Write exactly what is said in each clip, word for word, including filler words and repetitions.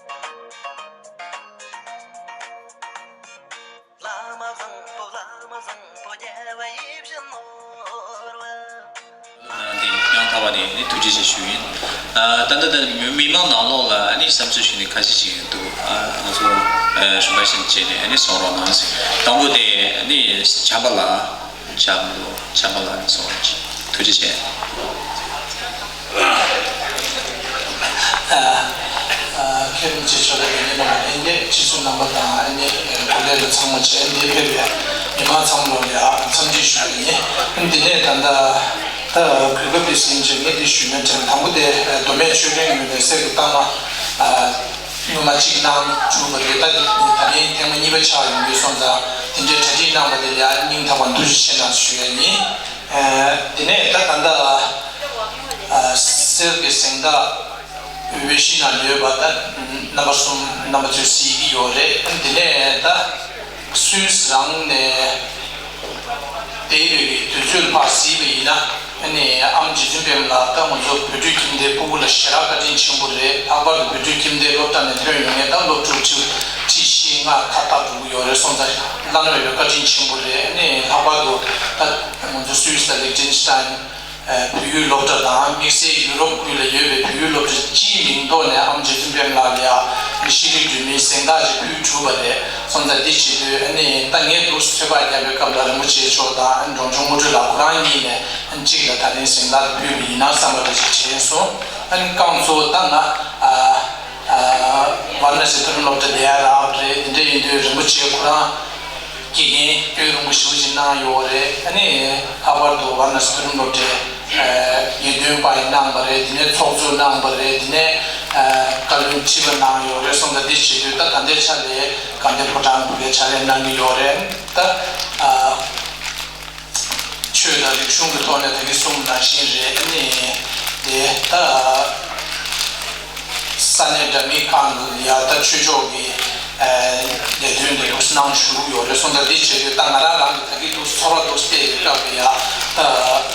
བླ་མ་བཟང་པོ་བླ་མ་བཟང་པོ་རྒྱལ་བ་ཡིད་བཞིན་ནོར་བུ། འདི་ཡང་དག་པ་ནས་ནི་ཐུགས་རྗེ་ཆེ་ཞུ་ཡིན། ད་ལྟ་ད་མི་མང་ནང་ལོགས་ལ་ནི་བསམ་ཚུལ་ཞུ་ནི་ཁ་ཤས་ཤིག་འདུག་ང་ཚོ་ཞུ་བ་ཞིག་བྱས་ནས་ནི་གསུང་རོགས་གནང་ཟེར། དང་པོ་དེ་ནི་བྱམས་པ་ལགས། བྱམས་པ་ལགས་ནི་གསུང་རོགས་གྱིས། ཐུགས་རྗེ་ཆེ། མཁན་རིན་པོ་ཆེ་མཆོག་ལ་ཡིན་ནའང་ལྷན་རྒྱས་སྤྱི་ཚོགས་རྣམ་པ་དང་ཨ་ནི་གོ་ལས་ལ་ཚང་མ་བྱས་འདིར་ཕེབས་པའི་མི་མང་ཚང་མ་ལ་ཡང་འཚམས་འདྲི་ཞུ་བ་ཡིན། འདི་ནས་ད་ལྟ་ད་གོ་སྐབས་འདི་ཟིན་རྗེས་ངས་འདི་ཞུས་ན་དྲན། དང་པོ་དེ་མདོ་སྨད་ཆོས་ལྡན་ཡོན་ཏན་གསེར་གྱི་རྟགས་མ་སྔོན་མ་གཅིག་གནང་བཅུག་པ་རེད། ད་ད་ལན་ཐེངས་མ་གཉིས་པ་ཆགས་ཡོང་དུས་སོང་ཙང་དེ་འདྲའི་གྲ་སྒྲིག་གནང་བ་དེ་ཡང་སྙིང་ཐག་པ་ནས་ཐུགས་རྗེ་ཆེ་གནང་ཞུ་ཡ་ཡིན། དེ་ནས་ད་ད་ལྟ་གསེར་གྱི་གཟེངས་རྟགས་འོས་འབུལ་ཞུས་ན་ཡོད་པ་ད་རྣམ་པ་གསུམ་རྣམ་པ་ཚོས་གཟིགས་ཀྱི་ཡོད་རེད། དེ་ནས་ད་སུད་སི་རང་ནས་འདས་པའི་དུས་ཚོད་ལ་ཕར་གཟིགས་པ་ཡིན་ན་ཨ་ནི་ཨམ་རྗེ་བཙུན་པད་མ་ལགས་ད་ང་ཚོ་བོད་ཕྲུག་ཁྱིམ་སྡེའི་སྤུ་གུ་ལ་ཞེ་དྲག་བཀའ་དྲིན་ཆེན་པོ་རེད། ལྷག་པར་དུ་བོད་ཕྲུག་ཁྱིམ་སྡེའི་སློབ་གྲྭ་ནས་ཐོན་ཡོང་མཁན་ད་སློབ་ཕྲུག་ཁྲི་ཁྲི་བཞི་ལྔ་ཁ་བཏགས་འགྲོ་གི་ཡོད་རེད། སོང་ཙང་བླ་ན་མེད་པའི་བཀའ་དྲིན་ཆེན་པོ་རེད། ཨ་ནི་ལྷག་པར་དུ་ད་ང་ཚོ་སུད་སི་དང་ལིག་ཏེན་སི་ཏན་བོད་ཡིག་སློབ་གྲྭ་དང་དམིགས་བསལ་ཡུ་རོབ་ཁུལ་ལ་ཡོད་པའི་བོད་ཡིག་སློབ་གྲྭ་སྤྱིའི་མིང་ཐོག་ནས་ཨམ་རྗེ་བཙུན་པད་མ་ལགས་ལ་ཡང་ཤེས་རིག་སྒྲོན་མེའི་གཟེངས་རྟགས་ཅིག་ཕུལ་གྲུབ་པ་རེད། སོང་ཙང་འདི་བྱེད་དུས་ཨ་ནི་ད་ངས་འདུག་ཚོད་དཔག་བརྒྱབ་པའི་སྐབས་ལ་རིན་པོ་ཆེ་མཆོག་དང་ཨ་ནི་འབྲོང་ཆུང་དངོས་གྲུབ་ལགས་ཁོ་རང་གཉིས་ནས་ཨ་ནི་གཅིག་ལ་ད་རིང་གཟེངས་རྟགས་དེ་ཕུལ་བ་ཡིན་ན་བསམ་པ་འདྲ་ཞིག་དྲན་སོང་། ཨ་ནི་རྐང་གཙོ་བོ་ད་ང་ཨ་ཨ་ཝཱ་ར་ཎ་སི་མཐོ་རིམ་སློབ་གྲྭ་ལ་ཡར་རག་པ་རེད། དེ་འདྲ་ཡིན་དུས་རིན་པོ་ཆེ་ཁོ་རང་དགེ་རྒན་སྐྱོན་རིང་པོ་ཞེ་པོ་ཅིག་གནང་ཡོད་རེད། ཨ་ནི་ལྷག་པར་དུ་ཝཱ་ར་ཎ་སི་མཐོ་རིམ་སློབ་གྲྭའི་ངེས་སྟོན་པ་ཡིས་གནང་བ་རེད། དེ་ནས་ཚོགས་གཙོས་གནང་བ་རེད། དེ་ནས་བཀའ་བློན་ཁྲི་པ་གནང་ཡོད་རེད། སོང་ཙང་འདི་བྱེད་དུས་ད་ད་ལྟའི་ཆ་ལས་དགའ་ལྡན་ཕོ་བྲང་གི་ཕྱག་ལས་གནང་གི་ཡོད་རེད། ད་ཆོས་དང་རིག་གཞུང་གི་ཐོག་ནས་ད་གིན་གསུངས་པ་ནང་བཞིན་རེད། ཨ་ནི་དེ་ད་ས་གནས་འདྲ་མིན་ཁག་ཏུ་ཡ་ད་ཆོས་ཕྱོགས་ཀྱི་ལས་དོན་དེ་ལུགས་གནང་ཞུ་གི་ཡོད་རེད། སོང་ཙང་འདི་བྱེད་དུས་ད་ང་རང་རང་གི་ད་གིན་འདུག་ཚོར་བ་འདུག་བལྟས་པའི་སྐབས་ལ་ཡ་ད་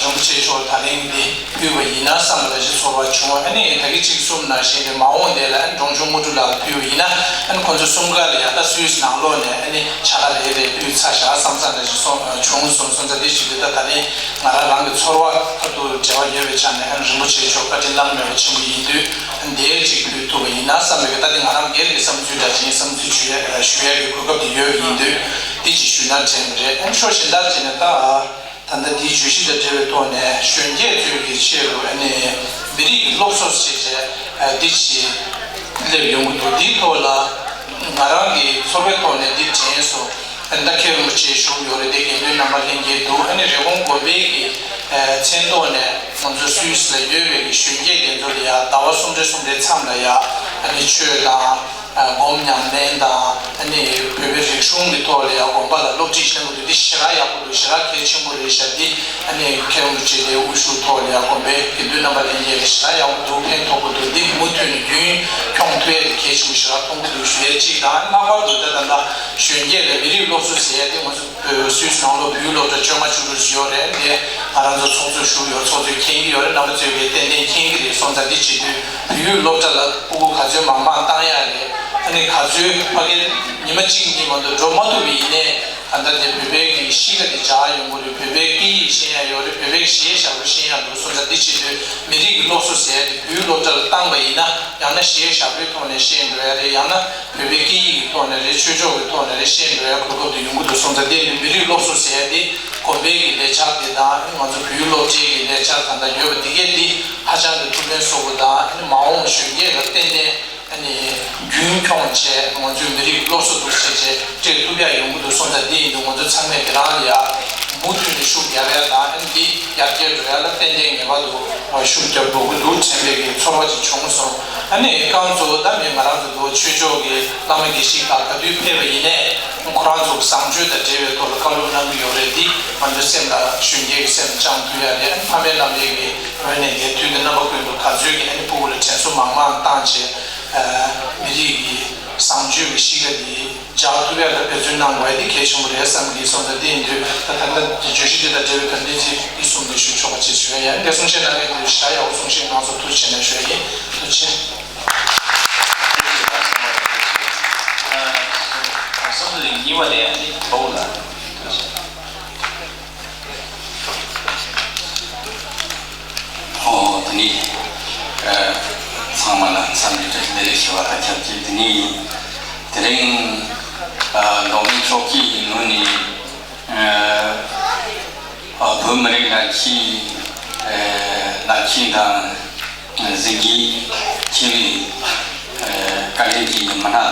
རིན་པོ་ཆེ་མཆོག་ད་རིང་འདི་ཕུལ་བ་ཡིན་ན་བསམ་པ་ལ་ཞིག་ཚོར་བ་བྱུང་། ཨ་ནི་ད་གིན་གཅིག་གསུངས་པ་ནང་བཞིན་རེད། མ་འོངས་དེ་ལ་ཨ་ནི་འབྲོང་ཆུང་དངོས་གྲུབ་ལགས་ལ་ཕུལ་བ་ཡིན་ན་ཨ་ནི་ཁོང་ཚོ་གསུམ་ཀ་ལ་ཡ་ད་སུད་སི་ནང་ལོགས་ནས་ཨ་ནི་བྱ་དགའ་རེ་རེ་ཕུལ་ཚར་བཞག་བསམ་བསམ་འདྲ་ཞིག་སོང་བྱུང་སོང་། སོང་ཙང་འདི་བྱེད་དུས་ད་ད་རིང་ང་རང་རང་གི་ཚོར་བ་ཁ་ཐུག་འབྲེལ་བ་ཡོད་པའི་ཆ་ནས་ཨ་ནི་རིན་པོ་ཆེ་མཆོག་བཀའ་དྲིན་བླ་ན་མེད་པ་ཆེན་པོ་ཡིན་དུས་ཨ་ནི་དེ་གཅིག་ཕུལ་ཐུབ་པ་ཡིན་ན་བསམ་པའི་གི་ད་དེ་ང་རང་སྒེར་གྱི་བསམ་ཚུལ་འདྲ་ཞིག་ཡིན། བསམ་ཚུལ་ཞུ་ཡ་ཞུ་ཡ་གི་གོ་སྐབས་དེ་ཡོད་པ་ཡིན་དུས་འདི་ཅིག་ཞུས་ན་དྲན་པ་རེད། ཨ་ནི་ཕྱོགས་གཞན་དག་ཅིག་ནས་ད་ད་ལྟ་འདིའི་བརྗོད་གཞི་དང་འབྲེལ་བའི་ཐོག་ནས་གཞོན་སྐྱེས་ཚོའི་གི་ཆེད་དུ་ཨ་ནི་མི་རིགས་ཀྱི་སློབ་གསོ་ཟེར་བྱས་འདི་ཅིག་སླེབས་ཡོང་གི་འདུག་འདིའི་ཐོག་ལ་ང་རང་གི་ཚོར་བའི་ཐོག་ནས་འདི་དྲན་སོང་། ཨ་ནི་ད་མཁན་རིན་པོ་ཆེ་བཞུགས་ཡོད་རེད། དེ་དགེ་འདུན་རྣམ་པ་ལྷན་རྒྱས་འདུག་ཨ་ནི་རི་ཀོན་དགོན་པའི་གི་མཚན་ཐོག་ནས་ང་ཚོ་སུད་སི་ལ་ཡོད་པའི་གི་གཞོན་སྐྱེས་དེ་ཚོ་ལ་ཡ་ཟླ་བ་གསུམ་རེ་གསུམ་རེའི་མཚམས་ལ་ཡ་ཨ་ནི་ཆོས་དང་སྒོམ་ཉམས་ལེན་དང་ཨ་ནི་བོད་པའི་རིག་གཞུང་གི་ཐོག་ལ་ཡ་དགོན་པ་ལ་སློབ་ཁྲིད་བྱེད་ན་འདི་ཞེ་དྲག་ཡག་པོ་འདུག་ཞེ་དྲག་གལ་ཆེན་པོ་རེད་ཤག་འདི་ཨ་ནི་མཁན་རིན་པོ་ཆེ་དེའི་དབུ་བཞུགས་ཐོག་ལ་ཡ་དགོན་པའི་དགེ་འདུན་རྣམ་པ་ལྷན་རྒྱས་ལ་ཞེ་དྲག་ཡག་པོ་འདུག་ཕན་ཐོགས་པོ་འདུག་འདི་མུ་མཐུད་ནས་རྒྱུན་འཁྱོངས་ཐུབ་ཡ་དེ་གལ་ཆེན་པོ་ཞེ་དྲག་མཐོང་གི་འདུག་ཞུ་ཡ་གཅིག་དང་། ལྷག་པར་དུ་ད་ད་ལྟ་གཞོན་སྐྱེས་ལ་མི་རིགས་སློབ་གསོ་ཟེར་ཡ་དེ་ང་ཚོ་བོད་སུད་སི་ནང་ལོགས་བོད་ཡིག་སློབ་གྲྭ་བཅོ་ལྔ་བཅུ་དྲུག་ཅིག་ཡོད་རེད། དེ་ང་རང་ཚོ་ཚོགས་གཙོ་བཞུགས་ཡོད། ཚོགས་གཙོས་མཁྱེན་གྱི་ཡོད་རེད། རྣམ་པ་ཚོས་ཀྱིས་ཏན་ཏན་མཁྱེན་གྱི་རེད། སོང་ཙང་འདི་བྱེད་དུས་བོད་ཡིག་སློབ་གྲྭ་ལ་སྤུ་གུ་ག་ཚོད་མང་མང་བཏང་ཡ་རེད། ཨ་ནི་ག་ཚོད་ཕ་གིར་ཉི་མ་གཅིག་གཉིས་མ་གཏོགས་འགྲོ་མ་ཐུབ་པ་ཡིན་ནའི་ད་ལྟ་དེ་བོད་པའི་གི་གཤིས་ཀ་དེ་འཇགས་ཡོང་གི་རེད། བོད་པའི་སྐད་ཡིག་ཤེས་ཡ་ཡོད་རེད། བོད་པའི་གཞས་ཞབས་བྲོ་ཤེས་ཡ་འདུག་སོང་ཙང་འདི་བྱེད་དུས་མི་རིགས་ཀྱི་སློབ་གསོ་ཟེར་ཡ་དེ་བོད་ཡིག་སློབ་གྲྭ་ལ་བཏང་པ་ཡིན་ན་ཡང་ན་གཞས་ཞབས་བྲོའི་ཐོག་ནས་ཤེས་འགྲོ་ཡ་རེད། ཡང་ན་བོད་པའི་སྐད་ཡིག་གི་ཐོག་ནས་རེད། ཆོས་ཕྱོགས་ཀྱི་ཐོག་ནས་རེད། ཤེས་འགྲོ་ཡ་གོ་སྐབས་དེ་ཡོང་གི་འདུག་སོང་ཙང་དེ་ནི་མི་རིགས་སློབ་གསོ་ཟེར་ཡ་དེ་དགོན་པའི་གི་ལས་འཆར་དེ་དང་ང་ཚོ་བོད་ཡིག་སློབ་གྲྭའི་གི་ལས་འཆར་ད་ལྟ་ཡོད་པ་དེ་གས་དེ་ཧ་ཅང་གི་ཐུགས་ཕན་གསོས་པོ་དང་། ཨ་ནི་མ་འོངས་གཞོན་སྐྱེས་ལ་ཏན་ཏན་ཨ་ནི་རྒྱུན་འཁྱོངས་བྱས་ང་ཚོའི་མི་རིགས་སློབ་གསོ་འདུག་བྱས་བྱས་སྤྲད་ཐུབ་ཡ་ཡོང་གི་འདུག་སོང་ཙང་དེ་ཡིན་དུས་ང་ཚོ་ཚང་མས་དེ་རང་ལ་ཡ་མུ་མཐུད་ནས་ཤུགས་རྒྱབ་ཡ་དང་། ཨ་ནི་འདི་ཡར་རྒྱས་འགྲོ་ཡ་ལ་ཏན་ཏན་ངེས་པར་དུ་ཤུགས་རྒྱབ་དགོས་ཀྱི་འདུག་དྲན་པའི་གི་ཚོར་བ་ཅིག་བྱུང་སོང་། ཨ་ནི་རྐང་གཙོ་བོ་ད་མི་ང་རང་ཚོ་འདུག་ཆོས་ཕྱོགས་ཀྱི་བླ་མ་དགེ་བཤེས་ཁག་ག་དུས་ཕེབས་པ་ཡིན་ནའི་ཁོ་རང་ཚོ་བཟང་སྤྱོད་དང་འབྲེལ་བའི་ཐོག་ལ་བཀའ་སློབ་གནང་གི་ཡོད་རེད། འདི་ང་ཚོའི་སེམས་ལ་གཞོན་སྐྱེས་ཀྱི་སེམས་ལ་བཅངས་ཐུབ་ཡ་རེད། ཨ་ནི་ཕ་མའི་ལམ་ལུགས་ཀྱི་ངོས་ནས་ངས་དུས་ཀྱི་རྣམ་པ་ཀུན་ཏུ་ག་ཚོད་ཀྱི་ཨ་ནི་སྤུ་གུ་ལ་དྲན་གསོ་མང་མང་བཏང་བྱས་མི་རིགས་ཀྱི་བཟང་སྤྱོད་ཀྱི་གཤིས་ཀ་འདི་འཇགས་ཐུབ་ཡ་ལ་འབད་བརྩོན་གནང་དགོས་ཡ་འདི་གལ་ཆེན་པོ་རེད་བསམ་གྱི། སོང་ཙང་དེ་ཡིན་དུས་ད་ད་ལྟ་བརྗོད་གཞི་འདི་དང་འབྲེལ་བའི་ག་འདི་ཅིག་འདི་གསུམ་འདི་ཞུ་ཆོག་པ་ཅིག་ཞུ་ཡ་ཡིན། འདི་གསུང་བཤད་གནང་མཁན་འདི་ཞེ་དྲག་ཡག་པོ་གསུང་བཤད་གནང་སོང་། ཐུགས་རྗེ་ཆེ་གནང་ཞུ་ཡ་ཡིན། ཐུགས་རྗེ་ཆེ། ཚང་མ་ལ་འཚམས་འདྲི་བཀྲ་ཤིས་བདེ་ལེགས་ཞུ་བ་དང་ཆབས་ཅིག་དེ་ནས་དེ་རིང་ཨ་མདོ་སྨད་ཕྱོགས་ཀྱི་ངོས་ནས་ཨ་ཨ་བོད་མི་རིགས་ལ་ཆེས་ཨ་རླབས་ཆེན་དང་གཟི་བརྗིད་ཆེ་བའི་ཨ་བཀའ་དྲིན་གྱི་ཉི་མ་ཨ་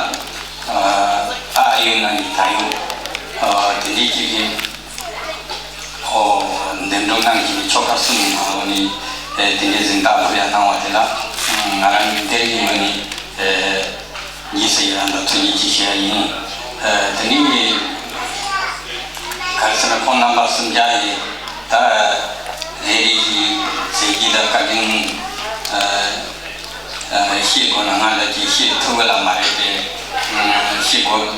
ཨ་ཡོད་ན་ཡིན་ད་ཡོད་ཨ་དེ་འདྲའི་ཅིག་གི་ཨོ་འདེམས་སྒྲུག་གནང་བཞིན་ཆོལ་ཁ་གསུམ་ནང་ལོགས་ནས་ཨེ་དེ་འདྲའི་གཟེངས་རྟགས་ཕུལ་ཡ་གནང་བ་དེ་ལ་ང་རང་གི་འདིར་ཡིན་ངོས་ནས་ཨེ་ཡིན་ཟེར་ཡ་ལ་ཐུགས་རྗེ་ཆེ་ཞུ་ཡ་ཡིན། ཨེ་དེ་ནས་ག་རེ་ཟེར་ན་ཁོང་རྣམ་པ་གསུམ་ཀ་ཡིས་ད་རེ་རེ་བཞིན་མཛད་རྗེས་དང་བཀའ་དྲིན་ཨེ་ཨ་བཤད་དགོས་ན་ང་ལ་ཅིག་བཤད་ཐུབ་ཀྱི་ལ་མ་རེད་དེ། ཨ་བཤད་དགོས།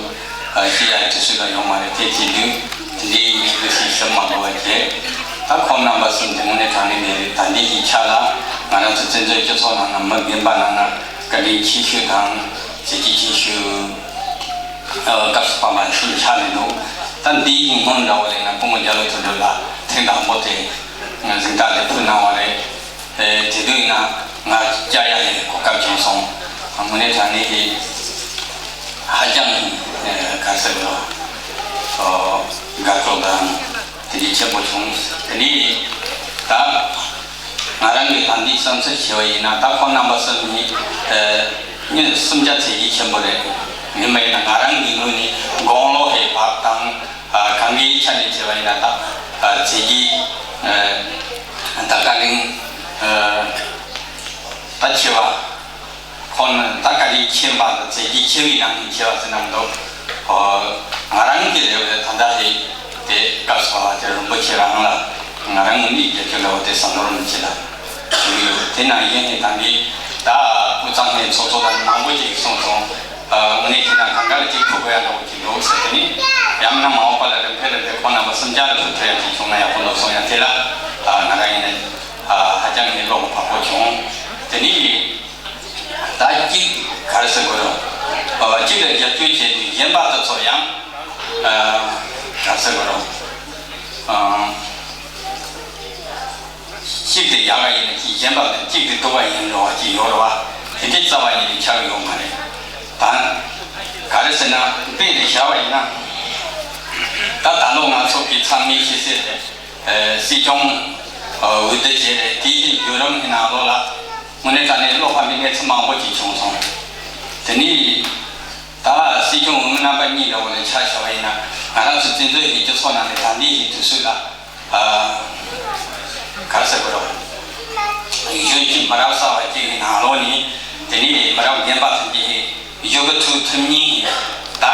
ཨ་བཤད་ཡ་དུས་ཚོད་ལ་ཡོང་མ་རེད་དེ་བྱེད་དུས་དེ་འདྲའི་ཡིག་ཏུ་ཞིག་ཞིབ་མ་དགོས་པ་བྱས། ད་ཁོང་རྣམ་པ་གསུམ་དེ་དངོས་གནས་དྲང་གནས་ནས་རེད། ད་འདི་ཞིག་ཆ་ལ་ང་རང་ཚོ་བཙན་བྱོལ་སྤྱི་ཚོགས་ནང་ན་མི་རྒན་པ་ནང་ན་བཀའ་དྲིན་ཆེ་ཤོས་དང་མཛད་རྗེས་ཆེ་ཤོས་ཨ་སྐབས་སུ་བབས་པ་ཞིག་ཆགས་ནས་འདུག་ད་འདི་ཡི་སྔོན་འདྲ་བོ་ལས་ན་སྐུ་ངོ་རྒྱ་ལོ་དོན་གྲུབ་ལགས་ཐེངས་དང་པོ་དེ་གཟེངས་རྟགས་དེ་ཕུལ་གནང་བ་རེད། ཨེ་དེ་དུས་ཡིན་ན་ང་བཅར་ཡ་ཡི་གོ་སྐབས་བྱུང་སོང་། དངོས་གནས་དྲང་གནས་ཀྱི་ཧ་ཅང་ཨེ་ག་ཟེར་རོ་ཨོ་དགའ་སྤྲོ་དང་དེ་འདྲའི་ཆེན་པོ་བྱུང་། དེ་ནས་ད་ང་རང་གི་ད་འདི་བསམ་ཚུལ་བྱས་པ་ཡིན་ན་ད་ཁོང་རྣམ་པ་གསུམ་ནི་ཨེ་མི་གསུམ་ཆ་ཚད་ཀྱི་ཆེན་པོ་རེད། ཡིན་པ་ཡིན་ན་ང་རང་གི་ངོས་ནས་དགུང་ལོ་ཧེ་བབ་དང་། ཨ་གང་གི་ཆ་ནས་བྱས་པ་ཡིན་ན་ད་ཨ་མཛད་རྗེས་ཨ་ད་བཀའ་དྲིན་ཨ་ད་ཆེ་བ་ཁོང་ད་བཀའ་དྲིན་ཆེན་པ་དང་མཛད་རྗེས་ཆེ་བའི་ནང་ནས་ཆེ་བ་ཟེར་ན་མི་འདུག་ཨོ་ང་རང་གི་རེ་བ་ད་ལྟ་ཧེ་དེ་སྐབས་སུ་བབས་པ་དེ་རིན་པོ་ཆེ་རང་ལ་ང་རང་ངོས་ནས་རྒྱབ་སྐྱོར་ལ་འོ་དེ་བསམ་བློ་རིན་པོ་ཆེ་ལ་ཞུ་གི་ཡོད། དེ་ནང་བཞིན་ཧེ་ད་འདི་ད་སྐུ་ཚང་ཧེ་ཚོགས་གཙོ་དང་མང་པོ་ཅིག་གསུངས་སོང་། ཨ་དངོས་གནས་བྱས་ན་གང་ག་ལ་གཅིག་ཐུག་དགོས་ཡ་འདྲ་བོ་ཅིག་འདུག་ཟེར་དེ་ནི་ཡང་ན་མ་འོངས་པ་ལ་རིམ་འཕེལ་རིམ་འཕེལ་ཁོང་རྣམ་པ་གསུམ་ཆ་ལ་ཐུག་ཐུབ་ཡ་ཅིག་བྱུང་ན་ཡག་པོ་འདུག་གསུང་ཡ་དེ་ལ་ཨ་ང་རང་ཡིན་ན་ཨ་ཧ་ཅང་གི་བློ་བག་པོ་བྱུང་། དེ་ནི་ད་གཅིག་ག་རེ་ཟེར་དགོས་རུང་ཨ་གཅིག་ལ་རྒྱབ་སྐྱོར་བྱས་ཏེ་གཞན་པ་དེ་ཚོ་ཡང་ཨ་ག་རེ་ཟེར་དགོས་རུང་ཨ། གཅིག་དེ་ཡག་ག་ཡིན་ན་གཅིག་གཞན་པ་དང་གཅིག་དེ་སྡུག་ག་ཡིན་འགྲོ་བ་གཅིག་ཡོད་རེད་བ། དེ་འདྲའི་རྩ་བ་ཉིད་ནས་ཆགས་ཡོད་མ་རེད། ད་ག་རེ་ཟེར་ན་དཔེ་རེ་བཞག་པ་ཡིན་ན། ད་ད་ལོ་ང་ཚོ་གི་ཚང་མའི་ཤེས་གསལ་རེད། སྲིད་སྐྱོང་འོས་བསྡུ་བྱས་རེད། དེའི་བརྒྱུད་རིམ་གྱི་ནང་ལོགས་ལ་དངོས་གནས་དྲང་གནས་བློ་ཕམ་པའི་གནས་ཚུལ་མང་པོ་ཅིག་བྱུང་སོང་། དེ་ནས་ད་སྲིད་སྐྱོང་འོས་མི་རྣམ་པ་གཉིས་འདྲ་བོ་ལ་ཆ་བཞག་པ་ཡིན་ན་ང་རང་ཚོ་བཙན་བྱོལ་གྱི་སྤྱི་ཚོགས་ནང་ནས་ད་ལྟའི་གི་དུས་ཚོད་ལ། ཨ་ག་རེ་ཟེར་དགོས་རེད། གཞོན་སྐྱེས་མི་རབས་གསར་བ་གཅིག་གི་ནང་ལོགས་ནས་དེ་ནས་མི་རབས་རྒན་པ་ཐམས་ཅད་ཀྱིས་ཡོད་གི་ཐུག་ཐུབ་མིན་ད་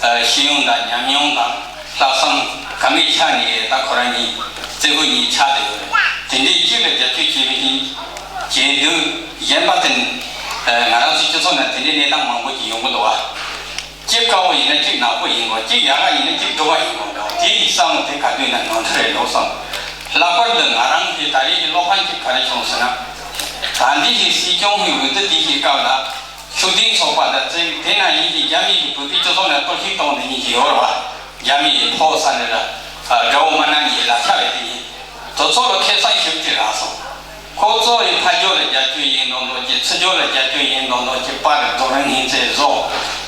ཨ་ཤེས་ཡོན་དང་ཉམས་མྱོང་དང་ལྷག་བསམ་གང་གི་ཆ་ནས་ད་ཁོ་རང་གཉིས་རྩེ་ཕུད་གཉིས་ཆགས་བསྡད་ཡོད་རེད། དེ་འདྲའི་གཅིག་ལ་རྒྱབ་སྐྱོར་བྱེད་པའི་ཤིང་བྱེད་དུས་གཞན་པ་དེ་ང་རང་ཚོའི་སྤྱི་ཚོགས་ནང་དེ་འདྲའི་གནས་སྟངས་མང་པོ་ཅིག་ཡོང་གི་འདུག་བ། གཅིག་དཀར་པོ་ཡིན་ན་གཅིག་ནག་པོ་ཡིན་དགོས། གཅིག་ཡག་ག་ཡིན་ན་གཅིག་སྡུག་ག་ཡིན་དགོས་འདྲ་བོ། དེ་ཡི་བསམ་བློ་དེ་ག་དུས་ན་ནོར་འཁྲུལ་རེད་འགྲོ་བསམ། ལྷག་པར་དུ་ང་རང་གི་ད་རེས་ཀྱི་བློ་ཕམ་གཅིག་ག་རེ་བྱུང་ཟེར་ན། ད་འདི་ཞིག་སྲིད་སྐྱོང་གི་འོས་བསྡུ་དེ་ཞིག་སྐབས་ལ་ཤུགས་ལྡན་ཚོགས་པ་དང་བཙན་དེ་ན་ཡིན་གྱི་རྒྱ་མི་གི་བོད་པའི་སྤྱི་ཚོགས་ནང་གཏོར་བཤིག་གཏོང་དེ་ཉིད་ཀྱི་ཡོད་རེད་བ། རྒྱ་མི་ཡི་ཕོ་ས་ནས་ལ་དགྲ་བོ་མ་ན་ཉིད་ལ་ཆ་བའི་དེ་ཉིད། དེ་ཚོ་ལ་ཁེ་བཟང་ཞིབ་ཅིག་རག་སོང་། ཁོ་ཚོ་ཡི་ཕ་ཇོ་ལ་རྒྱབ་སྐྱོར་ཡིན་མདོག་མདོག་ཅིག་ཚུར་ཇོ་ལ་རྒྱབ་སྐྱོར་ཡིན་མདོག་མདོག་ཅིག་པར་རྡོ་རིང་སྙིང་རྩེ་བཟོ།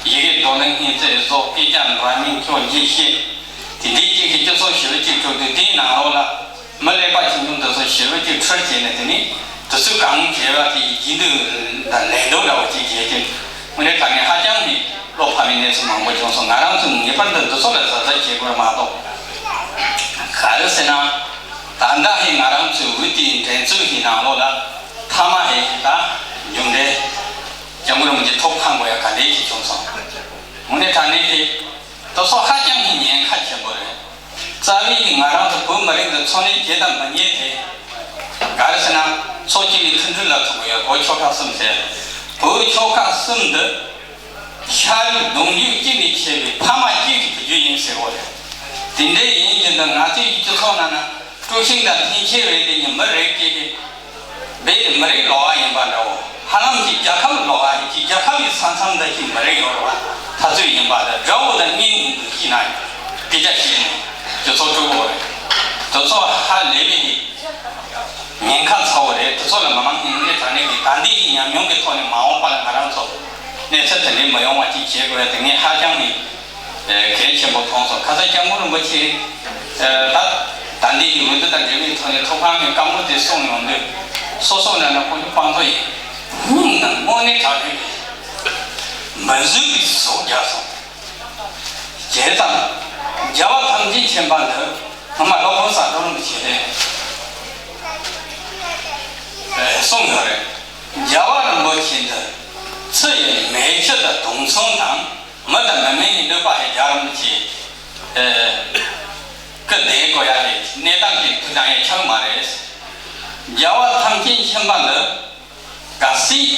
ཡི་གེ་རྡོ་རིང་སྙིང་རྩེ་བཟོ། སྐད་ཆ་འདྲ་མིན་ཁྱོད་ཀྱིས་ཤེས། དེ་འདྲའི་ཅིག་གི་སྤྱི་ཚོགས་ཞི་བ་ཅིག་གྲུབ་དུས་དེའི་ནང་ལོགས་ལ་མི་ཀླད་པ་ཆུང་ཆུང་དེ་ཚོ་ཞི་བ་ཅིག་ཁྲིད་བྱས་ནས་དེ་ནི་དེ་ཚོས་གང་བྱས་པ་དེ་ཡི་རྒྱུན་དུ་ལས་འདོད་འདྲ་བོ་ཅིག་བྱས་ཏེ་དངོས་གནས་དྲང་གནས་ཧ་ཅང་ནས་བློ་ཕམ་པའི་གནས་ཚུལ་མང་པོ་བྱུང་སོང་། ང་རང་ཚོ་ངེས་པར་དུ་འདི་ཚོ་ལ་གཟབ་གཟབ་བྱེད་དགོས་མ་གཏོགས་ག་རེ་ཟེར་ན། ད་ལྟ་ཧེ་ང་རང་ཚོའི་འོས་བསྡུའི་འགྲན་རྩོད་ཀྱི་ནང་ལོགས་ལ་མཐའ་མ་ཧེ་ད་མཇུག་འབྲས་སྐྱབས་མགོན་རིན་པོ་ཆེ་ཐོབ་ཁག་པོ་ཡ་ག་འདྲས་ཤིག་བྱུང་སོང་། དངོས་གནས་དྲང་གནས་དེ་དེ་ཚོ་ཧ་ཅང་གི་ཉེན་ཁ་ཆེན་པོ་རེད། རྩ་བའི་ང་རང་ཚོ་བོད་མི་རིགས་འདི་འཚོ་གནས་བྱེད་དང་མི་ཉན་དེ་ག་རེ་ཟེར་ན་ཕྱོགས་གཅིག་ནས་མཐུན་སྒྲིལ་ལ་ཐུག་གི་ཡོད། བོད་ཆོལ་ཁ་གསུམ་ཟེར། བོད་ཆོལ་ཁ་གསུམ་འདི་ཤ་ཡི་གདུང་རྒྱུད་གཅིག་ནས་ཆད་པའི་ཕ་མ་གཅིག་གི་བུ་རྒྱུད་ཡིན་ཟེར་བ་རེད། དེ་འདྲའི་ཡིན་གྱི་འདི་ང་ཚོའི་སྤྱི་ཚོགས་ནང་ན་དཀྲུག་ཤིང་དང་འཐེན་འཁྱེར་རེད། དེ་ཉིད་མི་རིགས་གཅིག་གི་བོད་མི་རིགས་ལོགས་ཀ་ཡིན་པ་འདྲ་བོ། ཧ་ལམ་གྱི་རྒྱལ་ཁབ་ལོགས་ཀ་ཡིན་གྱི་རྒྱལ་ཁབ་ཀྱི་ས་མཚམས་འདི་ཞིག་མི་རིགས་ཡོད་རེད་བ། ད་ཚོད་ཡིན་པ་དང་དགྲ་བོ་དང་གཉེན་ཉེ་དུ་སྐྱིད་ན་ཡང་སྐད་ཆ་བཤད་ནས་སྤྱི་ཚོགས་དཀྲུག་གོ་རེད། དེ་ཚོ་ཧ་ལས་པའི་གི་ ཉེན་ཁ་ཚ་བོ་རེད། དེ་ཚོ་ལ་མི་མང་གི་ངོས་ནས་དྲང་གནས་ཀྱི་ད་ལྟའི་ཉམས་མྱོང་གི་ཐོག་ནས་མ་འོངས་པ་ལ་ང་རང་ཚོ་གནས་ཚུལ་དེ་འདྲའི་མི་ཡོང་བ་ཅིག་བྱེད་དགོས་ཡ་དེ་ངས་ཧ་ཅང་གི་གལ་ཆེན་པོ་མཐོང་སོང་། ཁ་སང་སྐྱབས་མགོན་རིན་པོ་ཆེ་ད་ད་ལྟའི་འོས་བསྡུ་དང་འབྲེལ་བའི་ཐོག་ནས་ཐོག་ཁང་གི་བཀའ་མོལ་དེ་གསུངས་ཡོང་དུས་སོ་སོ་ནང་ན་ཁོང་ཚོ་དཔང་པོ་ཡིན། སྙིང་ནང་དངོས་གནས་དྲང་གནས་ཀྱི་མི་བཟོད་པའི་ཟོག་རྒྱག་སོང་། བྱས་ཙང་རྒྱལ་བ་ཐམས་ཅད་མཁྱེན་པ་འདི་སྔོན་མ་སློབ་དཔོན་ཟམ་གདོང་རིན་པོ་ཆེ་གསུངས་ཡོད་རེད། རྒྱལ་བ་རིན་པོ་ཆེ་འདི་ཚུལ་ཡི་མེ་ལྕེ་དང་དུང་མཚོན་དང་མི་དང་མི་མིན་གྱི་གནོད་པ་ཧེ་རྒྱལ་རིན་པོ་ཆེ་ཀི་བསྡད་དགོས་ཡ་རེད། གནས་སྟངས་ཀྱི་དུས་དང་ཡ་ཆགས་མ་རེད། རྒྱལ་བ་ཐམས་ཅད་མཁྱེན་པ་འདི་གལ་སྲིད་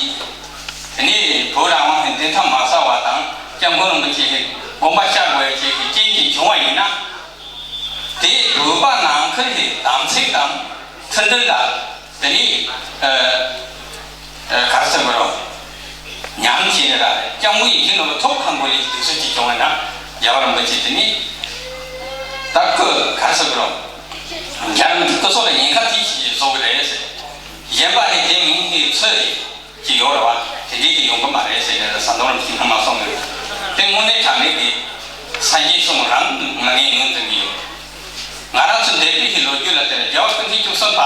དེ་ནས་བོད་རང་དབང་གི་བདེན་མཐའ་མ་གསལ་བ་དང་སྐྱབས་མགོན་རིན་པོ་ཆེ་གི་དགོངས་པ་བཞག་དགོས་ཡ་ཅིག་གི་རྐྱེན་གྱིས་བྱུང་བ་ཡིན་ན། དེས་བོད་པ་ནང་ཁུལ་གྱི་དམ་ཚིག་དང་མཐུན་སྒྲིལ་ལ་དེ་ནི་ཨ་ཨ་ག་རེ་ཟེར་དགོས་རེད། ཉམས་བཞེས་ནས་ར་སྐྱབས་མགོན་ཡིད་བཞིན་ནོར་བུ་ཐོབ་ཁང་པོ་ལས་དུས་ཚོད་ཅིག་བྱུང་བ་ན་རྒྱལ་བ་རིན་པོ་ཆེ་དེ་ནི་ད་ཁོས་ག་རེ་ཟེར་དགོས་རེད། རྒྱལ་རིན་པོ་ཆེ་སྐུ་སྲོག་ལ་ཉེན་ཁ་ཐེབས་ཤིག་བཟོ་གི་རེད་ཟེར། གཞན་པ་ནི་དེ་མིན་གྱི་ཚོད་ཅིག་ཡོད་རེད་བ། དེ་འདྲའི་ཅིག་ཡོང་གི་མ་རེད་ཟེར་ནས་ཟམ་གདོང་རིན་པོ་ཆེ་སྔོན་མ་གསུངས་ཡོད། དེ་དངོས་གནས་དྲང་གནས་ཀྱི་སངས་རྒྱས་གསུང་རང་ང་ངས་ངོས་འཛིན་གྱི་ཡོད། ང་རང་ཚོ་འདས་པའི་ལོ་རྒྱུས་ལ་བལྟས་ན་རྒྱལ་བ་ཀུན་མཁྱེན་བཅུ་གསུམ་པ་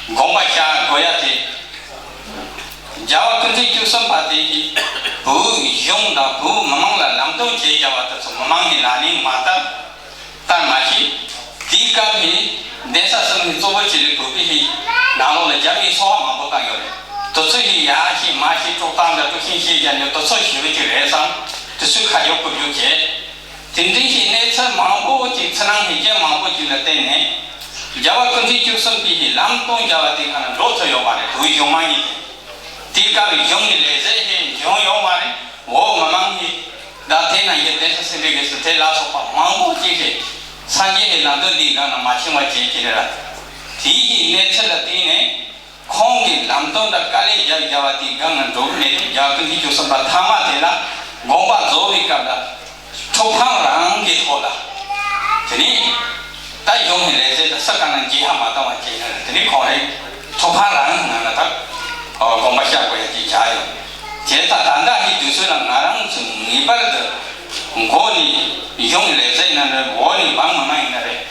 དགོངས་པ་བཞག་དགོས་ཡ་དེ། རྒྱལ་བ་ཀུན་མཁྱེན་བཅུ་གསུམ་པ་དེ་གིས་བོད་གཞུང་དང་བོད་མི་མང་ལ་ལམ་སྟོན་བྱས་བཞག་པ་དེ་ཚོ་མི་མང་གིས་ལག་ལེན་མ་བསྟར། ལྟར་མ་བྱས། དེའི་སྐབས་ཀྱི་གདན་ས་གསུམ་གྱི་གཙོ་བོ་ཆེ་ལས་བོད་པའི་ནང་ལོགས་ལ་རྒྱ་མིའི་ཚོགས་པ་མང་པོ་བཏང་ཡོད་རེད། དེ་ཚོ་ཞིག་ཡར་བཤད་མར་བཤད་དཀྲོག་གཏམ་དང་དཀྲུག་ཤིང་བཤད་རྒྱ་ནས་དེ་ཚོ་ཞི་བའི་ཅིག་རེད་བསམ། དེ་ཚོའི་ཁ་རྒྱབ་བཀུར་རྒྱུ་བྱས། དེ་འདྲའི་ཞིག་གནས་ཚུལ་མང་པོ་ཅིག་ཚུར་སྣང་ཧེ་རྒྱ་མང་པོ་ཅིག་ལ་བརྟེན་ནས་རྒྱལ་བ་ཀུན་མཁྱེན་བཅུ་གསུམ་པའི་ལམ་སྟོན་བྱ་བ་དེ་ག་ན་འགྲོ་ཐུབ་ཡོད་མ་རེད། བོད་གཞུང་མང་གཉིས་དེ། དེའི་སྐབས་ཀྱི་གཞུང་གི་ལས་བྱེད་ཧེ་འཇོན་ཡོད་མ་རེད། འོག་མི་མང་གིས་ད་དེ་ན་ཡི་གདན་ས་སེ་འབྲས་དགེ་སུ་དེ་ལ་སོགས་པ་མང་པོ་ཅིག་གིས་སངས་རྒྱས་ཀྱི་ལམ་སྟོན་འདིའི་སྒང་ན་མ་འཆིང་བ་བྱེད་ཀྱི་རེད། དེའི་གནས་ཚུལ་ལ་བརྟེན་ནས་ཁོང་གི་ལམ་སྟོན་དང་དཀའ་ལས་རྒྱབ་བཞག་པ་དེའི་སྒང་ན་འགྲོ་གི་མེད་དུས་རྒྱལ་བ་ཀུན་མཁྱེན་བཅུ་གསུམ་པ་ཐ་མ་དེ་ལ་དགོངས་པ་རྫོགས་པའི་སྐབས་ལ། ཐོག་ཁང་རང་གི་ཐོག་ལ། དེ་ནས་ད་གཞུང་གི་ལས་བྱེད་དང་ས་ག་ནང་མཇལ་ཧ་མ་བཏང་བ་བྱས་ན་དེ་ནས་ཁོང་རང་ཐོག་ཁང་རང་ནང་ལ་ད་དགོངས་པ་བཞག་དགོས་ཡ་ཅིག་བྱ་ཡོང་། བྱས་ཙང་ད་ལྟ་ནི་དུས་ཚོད་ལ་ང་རང་ཚོ་ངེས་པར་དུ་མགོ་ནས་གཞུང་གི་ལས་བྱེད་ཡིན་ན་རེད། འོག་ནས་འབངས་མི་མང་ཡིན་ན་རེད།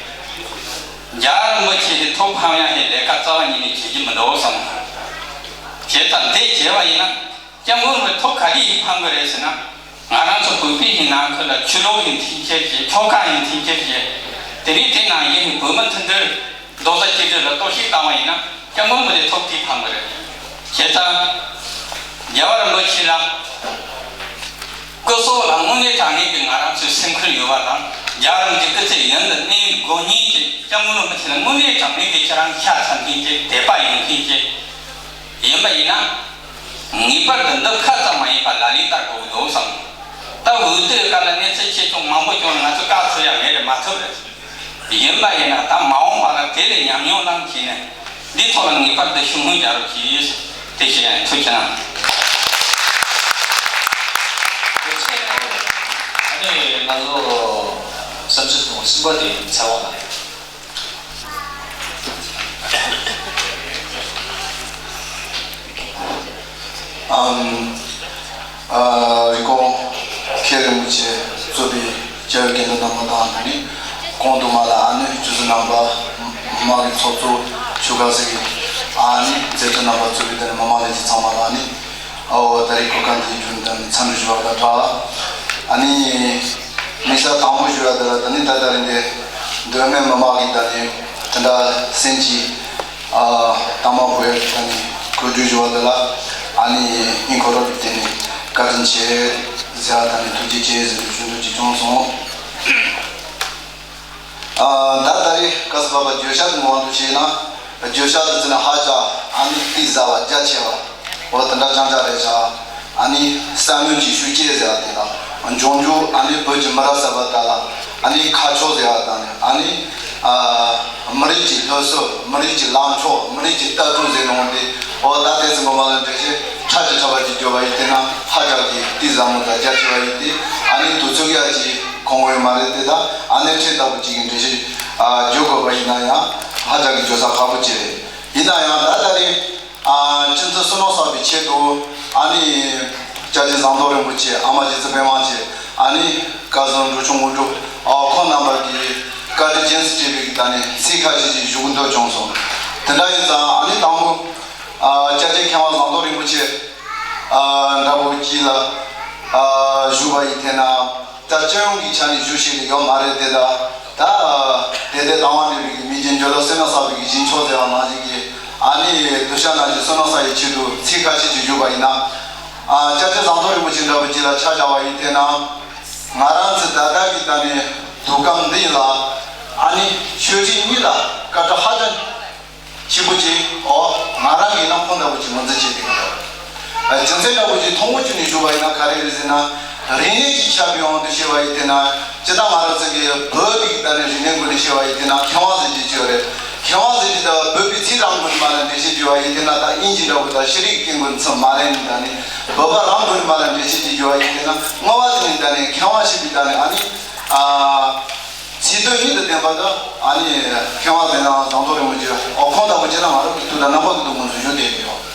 རྒྱལ་བ་རིན་པོ་ཆེ་གི་ཐོག་ཕམ་ཡ་ཧེ་ལས་ཀ་རྩ་བ་ཉིད་ནས་བྱེད་ཀྱི་མི་འདུག་བསམ། བྱས་ཙང་དེ་བྱས་པ་ཡིན་ན། སྐྱབས་མགོན་གྱི་ཐོག་ག་རེ་ཡིས་ཕམ་གི་རེད་ཟེར་ན། ང་རང་ཚོ་བོད་པའི་ཡིན་ནང་ཁུལ་ལ་ཆོས་ལུགས་ཡིན་འཐེན་འཁྱེར་བྱེད། ཆོལ་ཁ་ཡིན་འཐེན་འཁྱེར་བྱེད། དེ་ནས་དེ་ནང་བཞིན་གྱི་བོད་མི་མཐུན་སྒྲིལ་རྡོག་རྩ་གཅིག་སྒྲིལ་ལ་གཏོར་བཤིག་བཏང་བ་ཡིན་ན་སྐྱབས་མགོན་གྱི་ཐོག་དེ་ཕམ་གི་རེད། བྱས་ཙང་རྒྱལ་བ་རིན་པོ་ཆེ་ལ་སྐུ་སྲོག་ལ་དངོས་གནས་དྲང་གནས་ཀྱི་ང་རང་ཚོའི་སེམས་ཁུར་ཡོད་པ་དང་། རྒྱལ་བ་རིན་པོ་ཆེ་སྐུ་ཚེ་ཡུན་དུ་གནས་དགོས་ཉིན་གྱི་སྐྱབས་མགོན་རིན་པོ་ཆེ་ལ་དངོས་གནས་དྲང་གནས་ཀྱི་ཁྱེད་རང་ཤ་ཚ་མཁན་གྱི་དད་པ་ཡོད་མཁན་གྱི། ཡིན་པ་ཡིན་ན། ངེས་པར་དུ་འདི་ཁ་ཙམ་མ་ཡིན་པར་ལག་ལེན་བསྟར་དགོས་ཀྱི་འདུག་བསམ། ད་འོས་བསྡུའི་སྐབས་ལ་གནས་ཚུལ་ཆེ་ཆུང་མང་པོ་བྱུང་ན་ང་ཚོ་བཀག་ཐུབ་ཡ་མེད་རེད། མ་ཐུབ་རེད། ཡིན་པ་ཡིན་ན་ད་མ་འོངས་པ་ལ་དེ་ལས་ཉམས་མྱོང་བླངས་བྱས་ནས་འདིའི་ཐོག་ལ་ངེས་པར་དུ་ཤུགས་སྣོན་རྒྱག་རོགས་གྱིས། དེ་བཞིན་ཐུགས་རྗེ་གནང་། ཨ་ནི་ང་ཚོ་བསམ་ཚུལ་དང་གསུམ་པ་དེ་འཚལ་བ་ན། ཨམ། ཨ། རི་ཀོན་མཁན་རིན་པོ་ཆེ་གཙོས་པའི་སྐྱབས་ཡུལ་དགེ་འདུན་རྣམ་པ་དང་། ད་ནི་གོང་དུ་མ་ལ་ཨ་ནེ་ཆོས་སྲིད་རྣམ་པ། མི་མང་གི་ཚོགས་གཙོ། ཆོལ་ཁ་གསུམ་གྱི་ཨ་ནི་མཛད་གཙོ་རྣམ་པ་གཙོས་པའི་ད་ནི་མི་མང་ལས་བྱེད་ཚང་མ་ལ་ཨ་ནི། ཨོ། ད་རེས་གོ་སྐབས་འདི་བརྒྱུད་ནས་འཚམས་འདྲི་ཞུ་བ་དང་སྦྲགས། ཨ་ནི་དམིགས་བསལ་དང་པོ་ཞུ་བ་འདི་ལ། ད་ནི་ད་ལྟ་རིང་འདི་མདོ་སྨད་མི་མང་གི་ད་ནི་དེ་འདྲ་གསན་གྱི་ཨ་དང་མ་བོད་ད་ནི་གོ་སྒྲིག་ཞུ་བ་འདི་ལ། ཨ་ནི་སྙིང་ཁོང་ཁྲོ་བསྐྱེད་ནས་བཀའ་དྲིན་ཆེ་ཟེར་བ་དང་ནི་ཐུགས་རྗེ་ཆེ་ཟེར་ནས་ཞུ་འདོད་ཅིག་བྱུང་སོང་། ཨ། ད་ད་རེས་སྐབས་སུ་བབས་པ་བརྗོད་བྱ་དེ་མངོན་དུ་བྱས་ན། བརྗོད་བྱ་དེ་ཚོ་ནི་ཧ་ཅང་ཨ་ནི་གཏིང་ཟབ་པ་རྒྱ་ཆེ་བ། འོ་དེ་འདྲ་རྐྱང་རྐྱང་རེད་ཤག་ཨ་ནི་བསམ་མནོ་ཅིག་ཤུགས་སྐྱེད་ཟེར་བ་དེ་དང་། འབྱུང་འགྱུར་ཨ་ནི་བོད་ཀྱི་མི་རབས་གསར་པ་དག་ལ་ཨ་ནི་ཁ་ཕྱོགས་ཟེར་བ་དང་ནི། ཨ་ནི་ཨ་མི་རིགས་ཀྱི་སློབ་གསོ། མི་རིགས་ཀྱི་ལངས་ཕྱོགས། མི་རིགས་ཀྱི་ལྟ་གྲུབ་ཟེར་ནོ་དེ། འོ་ད་དེ་ཚོ་ངོ་མ་ལ་འགྲེལ་བཤད་ཕྲ་ཅིག་ཕྲ་བ་ཅིག་བརྗོད་པ་ཡིན་ཏེ་ན། ཧ་ཅང་གི་གཏིང་ཟབ་མོ་དང་རྒྱ་ཆེ་བ་ཡིན་ཏེ། ཨ་ནི་དུས་ཚོད་ཡ་ཅིག་ཁོམ་ཡོད་མ་རེད་དེ། ད་ཨ་ནེ་ཁྲིད་ལྟ་བུ་ཅིག་གི་འགྲེལ་བཤད་ཨ་བརྗོད་དགོས་པ་ཡིན་ན་ཡང་། ཧ་ཅང་གི་བརྗོད་བྱ་ཁག་པོ་ཅིག་རེད། ཡིན་ན་ཡང་ད་ལྟ་རེད། ཨ་སྤྱི་ཚོགས་བསོད་ནམས་བསགས་པའི་ཆེད་དུ་ཨ་ནི་སྐྱབས་རྗེ་ཟམ་གདོང་རིན་པོ་ཆེ། ཨ་མ་རྗེ་བཙུན་པད་མ་བཅས། ཨ་ནི་སྐལ་བཟང་འབྲུག་ཆུང་དངོས་གྲུབ། ཨ་ཁོང་རྣམ་པ་གིས་བཀའ་དྲིན་རྗེས་སུ་དྲན་པའི་གི་ད་ནི་ཚིག་ཁ་ཤས་ཅིག་ཞུ་གི་འདོད་བྱུང་སོང་། དེ་འདྲ་ཡིན་ཙང་ཨ་ནི་དང་པོ་ཨ་སྐྱབས་རྗེ་མཁས་དབང་ཟམ་གདོང་རིན་པོ་ཆེ་ཨ་འདྲ་པོ་གཅིག་ལ་ཨ་ཞུ་བ་ཡིན་དེ་ན། ད་སྤྱི་ཡོངས་ཀྱི་ཆ་ནས་ཞུ་ཤེས་ཀྱི་ཡོད་མ་རེད་དེ། ད་ད་དེ་དེ་དང་བ་མེད་པའི་མི་རྒྱུ་འགྱུར་ལ་བསོད་ནམས་བསགས་པའི་གི་གཞི་མཆོག་ཟེར་བ་ནང་བཞིན་གྱི་ཨ་ནི་གདུལ་བྱ་རྣམས་ཀྱི་བསོད་ནམས་བསགས་ཡི་ཆེད་དུ་ཚིག་ཁ་ཤས་ཅིག་ཞུ་བ་ཡིན་ན། ཨ་སྐྱབས་རྗེ་ཟམ་གདོང་རིན་པོ་ཆེ་འདྲ་བོ་ཅིག་ལ་ཆ་བཞག་པ་ཡིན་དེ་ན། ང་རང་ཚོ་ད་ལྟ་གི་ད་ནི་དུས་སྐབས་འདི་ལ་ཨ་ནི་ཆོས་སྲིད་གཉིས་ལ་དཀའ་ཁག་ཧ་ཅང་ཆེན་པོ་ཅིག་ཨོ་ང་རང་གི་ནང་ཁོང་འདྲ་བོ་ཅིག་ངོས་འཛིན་བྱེད་ཀྱི་ཡོད། རྒྱུ་མཚན་འདྲ་བོ་ཅིག་ཐུང་ངུ་ཅིག་ནས་ཞུ་བ་ཡིན་ན་ག་རེ་རེད་ཟེར་ན། རིག་གནས་ཀྱི་ཆ་བའི་དབང་དུ་བྱས་པ་ཡིན་དེ་ན། སྤྱིར་བཏང་ང་རང་ཚོ་གི་བོད་ཀྱི་ད་ནི་རིག་གནས་སྐོར་ནས་བཤད་པ་ཡིན་དེ་ན་མཁས་དབང་ཟེར་གྱི་ཅིག་ཡོད་རེད། མཁས་དབང་ཟེར་གྱི་ད་བོད་པའི་ཚིག་རང་མགོ་ནས་མར་ལ་འགྲེལ་བཤད་བརྒྱབ་པ་ཡིན་དེ་ན། ད་དབྱིན་ཇི་འདྲ་བོ་ད་ཤེས་རིག་སྐད་མགོ་ནས་ཚུར་མ་རེད་ནི། ད་ནི་བོད་པ་རང་མགོ་ནས་མར་ལ་འགྲེལ་བཤད་ཅིག་བརྒྱབ་པ་ཡིན་དེ་ན། བསྔོ་བ་ཟེར་ནི་ད་ནི་མཁས་དབང་ཞེས་པའི་ད་ནི་ཨ་ནི་ཨ། ཚིག་དོན་གཉིས་དང་ལྡན་པ་དང་། ཨ་ནི་མཁས་དབང་དེ་ནང་ཟམ་གདོང་རིན་པོ་ཆེ། ཨོ་ཁོང་ལྟ་བུ་བྱས་ན་ང་རང་གི་ཐུགས་དང་རྣམ་པ་གི་ཐུགས་ངོས་སུ་བཞུགས་བསྡད་ཡོད།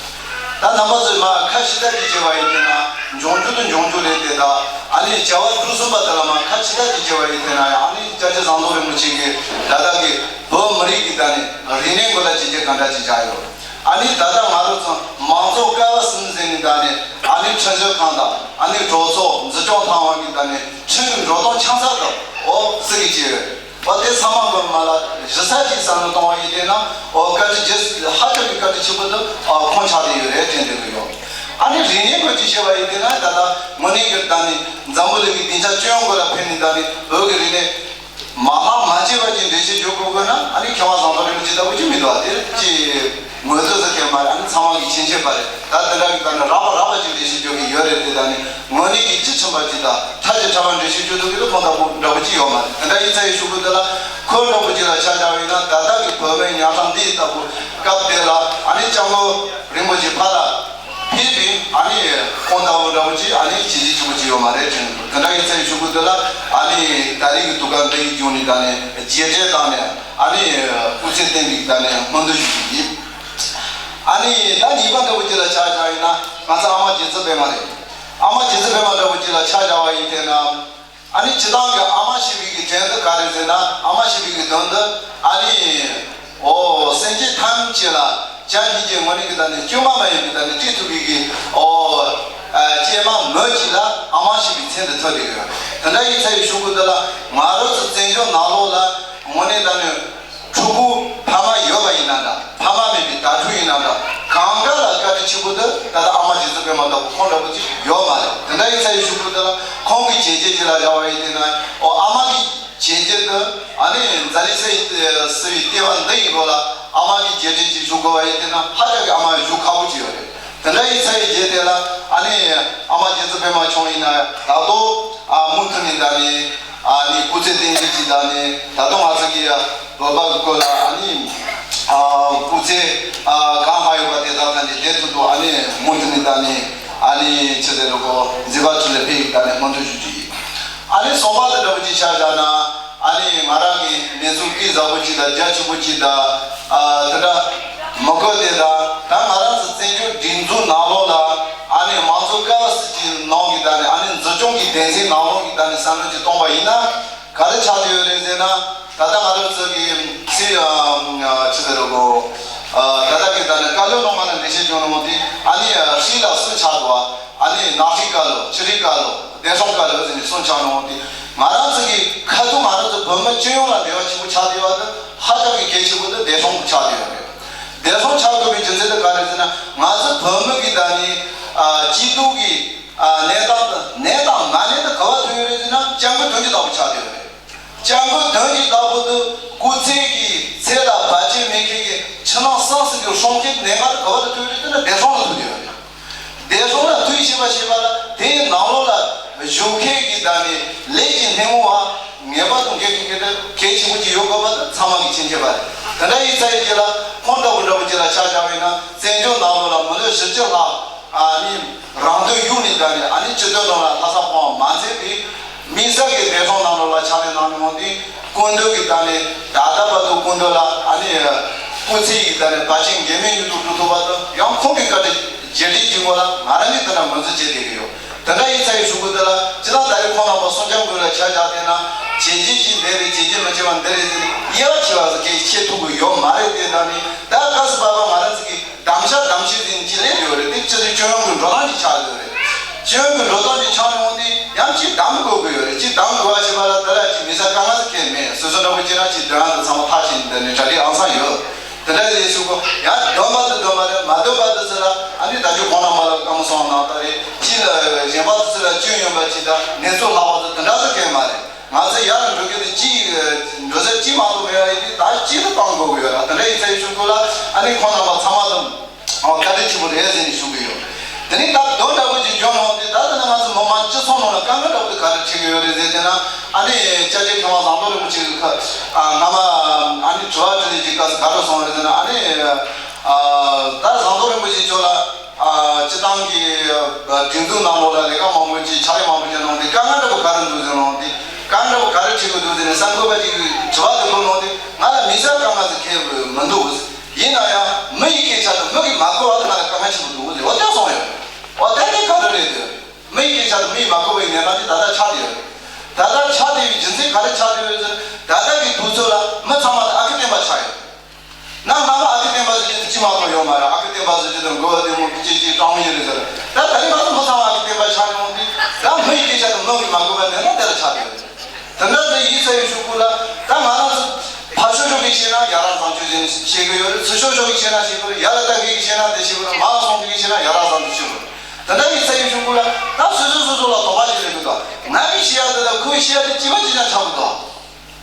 ད་རྣམ་པ་ཚོས་མར་ཁ་ཕྱི་བལྟས་ཀྱིས་བྱས་པ་ཡིན་དེ་ན་འབྱུང་འགྱུར་དང་འབྱུང་འགྱུར་རེད་དེ། ད་ཨ་ནི་བྱ་བ་གྲུ་གསུམ་པ་དེ་ལ་མར་ཁ་ཕྱི་བལྟས་ཀྱིས་བྱས་པ་ཡིན་དེ་ན་ཡང་། ཨ་ནི་སྐྱབས་རྗེ་ཟམ་གདོང་རིན་པོ་ཆེ་གིས་ད་ལྟ་གི་བོད་མི་རིགས་ཀྱི་ད་ནི་རིག་གནས་སྐོར་ལ་བྱས་རྗེས་གང་འདྲ་ཅིག་བཞག་ཡོད། ཨ་ནི་ད་ལྟ་ང་རང་ཚོ་མང་གཙོ་ཀ་བ་གསུམ་ཟེར་ནི་ད་ནི། ཨ་ནི་ཁྲིམས་ཞིབ་ཁང་དང་། ཨ་ནི་གྲོས་ཚོགས། འཛིན་སྐྱོང་ལྷན་ཁང་གི་ད་ནི་ཁྲིམས་ཀྱི་འགྲོ་སྟངས་འཆམ་ས་དང་། ཨོ་སྲིད་ཀྱི་ཅིག་ཡོད། ཨོ་དེ་ཚང་མ་གོ་མ་ལ་གཞི་རྩ་གཅིག་བསམ་བློ་གཏོང་བ་ཡིན་དེ་ན། ཨོ་བཀའ་དྲིན་རྗེས་ཧ་ཅང་གི་བཀའ་དྲིན་ཆེན་པོ་དུ་ཨོ་ཁོང་ཆགས་བསྡད་ཡོད་རེད་དྲན་བསྡད་ཀྱི་ཡོད། ཨ་ནི་རིག་གནས་སྐོར་གྱི་བཤད་པ་ཡིན་དེ་ན། ད་ལྟ་དངོས་གནས་ཀྱི་ད་ནི་འཛམ་བུ་གླིང་གི་སྡིངས་ཆ་བཅོ་ལྔ་སྒང་ལ་ཕེབས་ནས་ད་ནི་བོད་ཀྱི་རིག་གནས་མ་ལྷག་མ་བརྗེད་པ་ཅིག་འགྲེལ་བཤད་རྒྱག་དགོས་དགོས་ན། ཨ་ནི་མཁས་དབང་ཟམ་གདོང་རིན་པོ་ཆེ་ལྟ་བུ་ཅིག་མི་འདུག་ཨ། དེ་ཅིག་ངོས་འཛིན་ཟེར་མཁན་མ་རེད། ཨ་ནི་ཚང་མ་གི་མཁྱེན་ཆེན་པ་རེད། ད་དེ་འདྲ་གི་ད་ནི་རགས་པ་རགས་པ་ཅིག་འགྲེལ་བཤད་རྒྱག་གི་ཡོད་རེད་དེ། ད་ནི་དངོས་གནས་ཀྱི་སྤྱི་ཆིངས་པ་ཅིག་དང་མཐའ་ཅིག་ཕྲ་བ་འགྲེལ་བཤད་རྒྱག་ཐུབ་ཀྱི་འདུག་མི་འདྲ་པོ་འདྲ་པོ་ཅིག་ཡོད་མ་རེད། དེ་འདྲ་ཡིན་ཙང་ཡི་ཞུ་དགོས་དེ་ལ། ཁོ་འདྲ་པོ་ཅིག་ལ་ཆ་བཞག་པ་ཡིན་ན། ད་ལྟ་གི་བོད་མིའི་ཉམས་སྲང་འདི་ཡི་ལྟ་བུ་སྐབས་དེ་ལ་ཨ་ནི་སྐྱབས་མགོན་རིན་པོ་ཆེ་ཕར་ལ་ཕེབས་པའི་ཨ་ནི་ཁོང་ལྟ་བུ་འདྲ་པོ་ཅིག་ཨ་ནི་བྱས་རྗེས་ཆེན་པོ་ཅིག་ཡོད་མ་རེད་དྲན་གི་འདུག་དེ་འདྲ་ཡིན་ཙང་ཡི་ཞུ་དགོས་དེ་ལ། ཨ་ནི་ད་རེས་ཀྱི་དུས་སྐབས་འདི་ཡི་བརྒྱུད་ནས་ད་ནི་རྗེས་དྲན་བཏང་ནས། ཨ་ནི་སྐུ་ཚེ་བརྟན་པའི་ད་ནི་སྨོན་འདུན་ཞུ་རྒྱུ་ཡིན། ཨ་ནི་ད་གཉིས་པ་འདྲ་པོ་ཅིག་ལ་ཆ་བཞག་ཡིན་ན། ང་ཚོ་ཨ་མ་རྗེ་བཙུན་པད་མ་རེད། ཨ་མ་རྗེ་བཙུན་པད་མ་འདྲ་པོ་ཅིག་ལ་ཆ་བཞག་པ་ཡིན་དེ་ན། ཨ་ནི་སྤྱིར་བཏང་གི་ཨ་མ་ཞེས་པའི་གི་དོན་དུ་ག་རེ་ཟེར་ན། ཨ་མ་ཞེས་པའི་གི་དོན་དུ་ཨ་ནི་ཨོ་སེམས་ཅན་ཐམས་ཅད་ལ་བྱམས་སྙིང་རྗེ་དངོས་གནས་ཀྱི་ད་ནི་བཅོས་མ་མ་ཡིན་པའི་ད་ནི་སྤྲད་ཐུབ་པའི་གི་ཨོ་ཨ་སྐྱེས་མ་མོ་ཅིག་ལ་ཨ་མ་ཞེས་པའི་མཚན་དུ་ཐོས་བསྡད་ཡོད། དེ་འདྲ་ཡིན་ཙང་ཡི་ཞུ་དགོས་དེ་ལ། ང་རང་ཚོ་བཙན་བྱོལ་ནང་ལོགས་ལ་དངོས་གནས་ད་ནི་ཕྲུ་གུ་ཕ་མ་ཡོད་པ་ཡིན་ན་འདྲ། ཕ་མ་མེད་པའི་དྭ་ཕྲུག་ཡིན་ན་འདྲ། གང་ག་ལ་བཀའ་དྲིན་ཆེན་པོ་དེ་ད་ལྟ་ཨ་མ་རྗེ་བཙུན་པད་མ་ལྟ་བུ་ཁོང་འདྲ་པོ་ཅིག་ཡོད་མ་རེད། དེ་འདྲ་ཡིན་ཙང་ཡི་ཞུ་དགོས་དེ་ལ། ཁོང་གི་བྱས་རྗེས་ཅིག་ལ་བཞག་པ་ཡིན་དེ་ན། ཨོ་ཨ་མ་གི་བྱས་རྗེས་དེ་ཨ་ནི་འཛམ་གླིང་ཟེར་བའི་ལྟེ་བ་འདི་ཡི་སྒོ་ལ་ཨ་མ་གི་རྗེས་དྲན་ཅིག་ཞུ་དགོས་པ་ཡིན་དེ་ན། ཧ་ཅང་གི་ཨ་མ་ཞུ་ཁག་པོ་ཅིག་ཡོད་རེད། དེ་འདྲ་ཡིན་ཙང་ཡི་རྗེས་དེ་ལ་ཨ་ནི་ཨ་མ་རྗེ་བཙུན་པད་མ་མཆོག་ཡིན་ན་ད་དུང་ཨ་མུ་མཐུད་ནས་ད་ནི་ཨ་ནི་སྐུ་ཚེ་བརྟན་གྱུར་ཅིག་ད་ནི་ད་དུང་ང་ཚོ་གི་བོད་པ་གི་སྐོར་ལ་ཨ་ནི་ཨ་སྐུ་ཚེ་ཨ་གང་ཧ་ཡོད་པ་དེ་དག་ཐམས་ཅད་དེ་ཐུག་ཏུ་ཨ་ནི་མུ་མཐུད་ནས་ད་ནི་ཨ་ནི་ཆེ་དེ་རུ་གོ་མཛད་པ་ཚུལ་ལས་ཕེབས་ཡིག་ད་ནི་སྨོན་འདུན་ཞུ་རྒྱུ་ཡིན། ཨ་ནི་གསུམ་པ་དེ་འདྲ་པོ་ཅིག་ཆ་བཞག་ན། ཨ་ནི་ང་རང་གི་མི་ཚོགས་སྐད་གསལ་པོ་ཅིག་དང་རྒྱ་ཆེན་པོ་ཅིག་དང་ཨ་དེ་འདྲ་མི་དགོས་ཏེ། ད་ད་ང་རང་ཚོ་བཙན་བྱོལ་སྒྲིག་འཛུགས་ནང་ལོགས་ལ་ཨ་ནི་མང་གཙོ་ཀ་བ་སྲིད་ཀྱི་ནང་གི་ད་ནི་ཨ་ནི་འཛིན་སྐྱོང་གི་སྡེ་ཚན་ནང་ལོགས་ཀྱི་ད་ནི་བསམ་བློ་ཅིག་གཏོང་བ་ཡིན་ན། ག་རེ་ཆགས་ཀྱི་ཡོད་རེད་ཟེར་ན། ད་ལྟ་ང་རང་ཚོ་གི་སྲིད་ཨ་ཅི་ཟེར་རོ་གོ་ཨ་ད་ལྟ་གི་ད་ནི་བཀའ་བློན་ནང་མ་ལ་འགྲེལ་བཤད་བྱུང་ནོ་དེ་ཨ་ནི་སྲིད་ལ་གསུམ་ཆགས་འདུག་ཨ་ནི་ནག་ཁྲིག་བཀའ་བློན། ཕྱི་དྲིལ་བཀའ་བློན། བདེ་སྲུང་བཀའ་བློན་ཟེར་ནས་གསུམ་ཆགས་ནོ་དེ། ང་རང་ཚོ་གི་ཁ་ཐུག་ང་རང་ཚོ་བོད་མི་སྤྱི་ཡོངས་ལ་འབྲེལ་བ་ཆེན་པོ་ཆགས་བསྡད་པ་དེ་ཧ་ཅང་གི་གལ་ཆེན་པོ་དེ་བདེ་སྲུང་ཆགས་བསྡད་ཡོད་རེད། བདེ་སྲུང་ཆགས་དགོས་པའི་རྒྱུ་མཚན་དེ་ག་རེ་ཟེར་ན། ང་ཚོ་བོད་མི་གི་ད་ནི་ཨ་སྐྱིད་སྡུག་གི་ཨ་གནས་སྟངས་དེ་གནས་དང་མ་གནས་དེ་ག་པར་ཐུག་ཡོད་རེད་ཟེར་ན། སྐྱབས་མགོན་དོན་གྱི་བདག་པོ་ཆགས་བསྡད་ཡོད་རེད། སྐྱབས་མགོན་དོན་གྱི་བདག་པོ་དེ་སྐུ་ཚེ་གི་ཚེ་ལ་བར་ཆད་མེད་མཁན་གྱི་ཕྱི་ནང་གསང་ཟིན་གྱི་སྲུང་སྐྱོབ་གནད་འགག་དེ་ག་པར་ལ་ཐུག་ཡོད་རེད་ཟེར་ན། བདེ་སྲུང་ལ་ཐུག་བསྡད་ཡོད་རེད། བདེ་སྲུང་ལ་ཐུག་ཤེས་པ་ཤེས་པ་ལ་དེའི་ནང་ལོགས་ལ་བཞུགས་མཁན་གྱི་ད་ནི་ལས་ཀྱི་སྣེ་མོ་བ་ངེས་པར་དུ་འགན་འཁྱེར་མཁན་དེ་གལ་ཆེན་པོ་ཅིག་ཡོད་དགོས་པ་དེ་ཚང་མ་གི་མཁྱེན་རྒྱ་ཆེ་བ་རེད། དེ་འདྲ་ཡིན་ཙང་ཡི་རྗེས་ལ་ཁོང་ལྟ་བུ་འདྲ་བོ་ཅིག་ལ་ཆ་བཞག་པ་ཡིན་ན། བཙན་བྱོལ་ནང་ལོགས་ལ་མི་ལོ་བཞི་བཅུ་ལྷག་ཨ་ནི་རང་དོན་གཡུགས་ནས་ད་ནི་ཨ་ནི་སྤྱི་དོན་ནང་ལ་ལྷག་བསམ་སྤོང་བ་མ་ཟད་པའི་དམིགས་བསལ་གྱི་བདེ་སྲུང་ནང་ལོགས་ལ་ཕྱག་ལས་གནང་མྱོང་དེ། སྐུ་མདུན་གྱི་ད་ནི་ད་ལྟ་བར་དུ་སྐུ་མདུན་ལ་ཨ་ནི་སྐུ་ཚེ་ཡི་ད་ནི་བར་ཆད་འགལ་མེད་མྱུར་དུ་འགྲུབ་ཐུབ་པ་དང་། ཡང་ཁོང་གི་བཀའ་དྲིན་རྗེས་དྲན་གྱི་ངོ་ལ་ང་རང་གིས་ད་ནི་ངོས་འཛིན་བྱེད་བསྡད་ཀྱི་ཡོད། དེ་འདྲ་ཡིན་ཙང་ཡི་གཞུག་གུ་དེ་ལ་སྤྱིར་བཏང་ད་རེས་ཁོང་རྣམ་པ་གསུང་སྐྱབས་མགོན་ལ་ཆ་བཞག་བསྡད་ན། བྱས་རྗེས་ཅིག་འདི་རེད། བྱས་རྗེས་མི་ཆེ་བ་འདི་རེད་ཟེར་ནས་དབྱེ་བ་ཕྱེ་བ་ཟེར་མཁན་ཕྱེ་ཐུབ་ཀྱི་ཡོད་མ་རེད། དེ་ད་ནི་ད་སྐབས་སུ་བབ་པ་ང་རང་ཚོ་གི་གདམ་བྱ་གདམ་གཤིས་ཟེར་ནས་ཅིག་ལེན་ཡོད་རེད། དེ་ཕྱི་དྲོའི་སྤྱི་ཡོངས་ཀྱི་འགྲོ་སྟངས་ཅིག་ཆགས་ཡོད་རེད། སྤྱི་ཡོངས་ཀྱི་འགྲོ་སྟངས་ཅིག་ཆགས་ཡོང་དུས་ཡང་ཅིག་གདམ་དགོས་ཀྱི་ཡོད་རེད། ཅིག་གདམ་དགོས་པ་ཞིག་པ་ལ་དེ་ལ་ཅིག་མི་ཚེ་དཀའ་ངལ་ཟེར་མཁན་མེད། སོ་སོ་འདྲ་པོ་ཅིག་ན་ཅིག་འདོན་ཡག་དང་ཚང་མ་མཐར་ཕྱིན་འདི་ནས་གྲ་སྒྲིག་ཨང་སང་ཡོད། དེ་འདྲ་ཡིན་ཞུ་གོ། ཡང་འདོན་པ་དེ་འདོན་པ་རེད། མ་འདོན་པ་དེ་ཚོ་ལ་ཨ་ནི་ད་ཅི་གོང་ན་མ་ལ་བཀའ་མོལ་སོང་ནང་ལྟར་རེད། ཅིག་ལ་གཞན་པ་དེ་ཚོ་ལ་སྐྱོན་ཡོད་པ་ཅིག་དང་། ནེ་ཙོ་ལྷག་པ་ཚོ་དེ་འདྲ་ཚོ་གང་མ་རེད། ང་ཚོ་ཡར་འགྲོ་རྒྱུ་དེ་གཅིག་འགྲོ་ས་གཅིག་མ་གཏོགས་མེད་པ་ཡིན་དུས། ད་གཅིག་ཏུ་སྤང་དགོས་ཀྱི་ཡོད་ལ། དེ་འདྲ་ཡིན་ཙང་ཡི་གཞུག་གུ་ལ་ཨ་ནི་ཁོང་རྣམ་པ་ཚང་མ་དང་། ཨོ། བཀའ་དྲིན་ཆེན་པོ་རེད་ཟེར་ནས་ཞུ་གི་ཡོད། དེ་ནས་ད་དོན་འདྲ་པོ་ཅིག་བྱུང་ཡོང་དུས། ད་ལྟ་ནི་ང་ཚོ་མི་མང་སྤྱི་ཚོགས་ནང་ལ་དཀའ་ངལ་འདྲ་པོ་དེ་ག་རེ་འཕྲད་ཀྱི་ཡོད་རེད་ཟེར་དེ་ན། ཨ་ནི་སྐྱབས་རྗེ་མཁས་དབང་ཟམ་གདོང་རིན་པོ་ཆེ་གི་ཁ། ཨ། སྔ་མ་ཨ་ནི་དྲི་བ་དྲིས་ལན་གྱི་སྐབས་སུ་ག་རེ་གསུངས་རེད་ཟེར་ན། ཨ་ནི། ཨ། ད་ཟམ་གདོང་རིན་པོ་ཆེ་མཆོག་ལ། ཨ། སྤྱི་བཏང་གི་སྒྲིག་འཛུགས་ནང་ལོགས་ལ་ལས་ཀ་མང་པོ་ཅིག་ཕྱག་ལས་མང་པོ་ཅིག་གནང་སྟེ། དཀའ་ངལ་འདྲ་པོ་ག་རེ་འདུག་ཟེར་ལབ་དུས། དཀའ་ངལ་འདྲ་པོ་ག་རེ་འཕྲད་ཀྱི་འདུག་ཟེར་ནས་གསར་འགོད་པ་ཅིག་གིས་དྲི་བ་དེ་བཀོད་ལབ་དུས། ང་ལ་མི་ཚེ་དཀའ་ངལ་ཟེར་མཁན་མི་འདུག། ཡིན་ན་ཡང་མི་ཡི་སྐད་ཆ་དང་མི་གིས་མ་གོ་བ་དེ་ང་ལ་དཀའ་ངལ་ཆེན་པོ་འདུག་ཟེར། འོ་དེ་གསུངས་ཡོད། འོ་དེ་དེ་ག་རེ་རེད་དེ། མི་ཡི་སྐད་ཆ་དང་མི་ཡིས་མ་གོ་བའི་གནས་སྟངས་ཅིག་ད་ལྟ་ཆགས་བསྡད་ཡོད། ད་ལྟ་ཆགས་བསྡད་པའི་རྒྱུ་མཚན་ག་རེ་ཆགས་བསྡད་ཡོད་ཟེར། ད་ལྟ་གི་དུས་ཚོད་ལ་མི་ཚང་མ་ལ་ཨ་ཁུ་སྟོན་པ་ཆགས་ཡོད། ན་ང་ལ་ཨ་ཁུ་སྟོན་པ་ཟེར་རྒྱུ་དེ་ཅི་མ་གཏོགས་ཡོད་མ་རེད། ཨ་ཁུ་སྟོན་པ་ཟེར་རྒྱུ་དང་མགོ་བོ་བདེ་མོ་གི་ཅི་ཅི་སྤྲང་མོ་ཡིན་རེད་ཟེར། ད་ད་རིང་ང་ཚོ་མི་ཚང་མ་ཨ་ཁུ་སྟོན་པ་ཆགས་ཡོང་དུས། ད་མི་ཡི་སྐད་ཆ་དང་མི་གིས་མ་གོ་བའི་གནས་སྟངས་དེ་ལ་ཆགས་ཡོད། དེ་འདྲ་དེ་ཡིན་ཙང་ཡི་གཞུག་གུ་ལ་ད་ང་རང་ཚོ་ཕར་ཕྱོགས་ཕྱོགས་ཀྱིས་བཤད་ན་ཡ་རབས་བཟང་སྤྱོད་ཟེར་ནས་བཤད་གི་ཡོད་རེད། ཚུར་ཕྱོགས་ཕྱོགས་ཀྱིས་བཤད་ན་བཤད་གི་རེད། ཡར་ལ་ལྟ་མཁན་གྱིས་བཤད་ན་དེ་བཤད་གི་རེད། མར་ལ་སོང་མཁན་གྱིས་བཤད་ན་ཡ་རབས་བཟང་སྤྱོད་བཤད་གི་རེད། དེ་འདྲ་ཡིན་ཙང་ཡི་གཞུག་གུ་ལ་ད་སོ་སོ་སོ་སོ་ལ་དོགས་པ་ཞིག་སླེབས་གི་འདུག། ང་གིས་བཤད་ཡ་དེ་དང་ཁོས་བཤད་ཡ་དེ་གཅིག་པ་གཅིག་རྐྱང་ཆགས་གི་འདུག།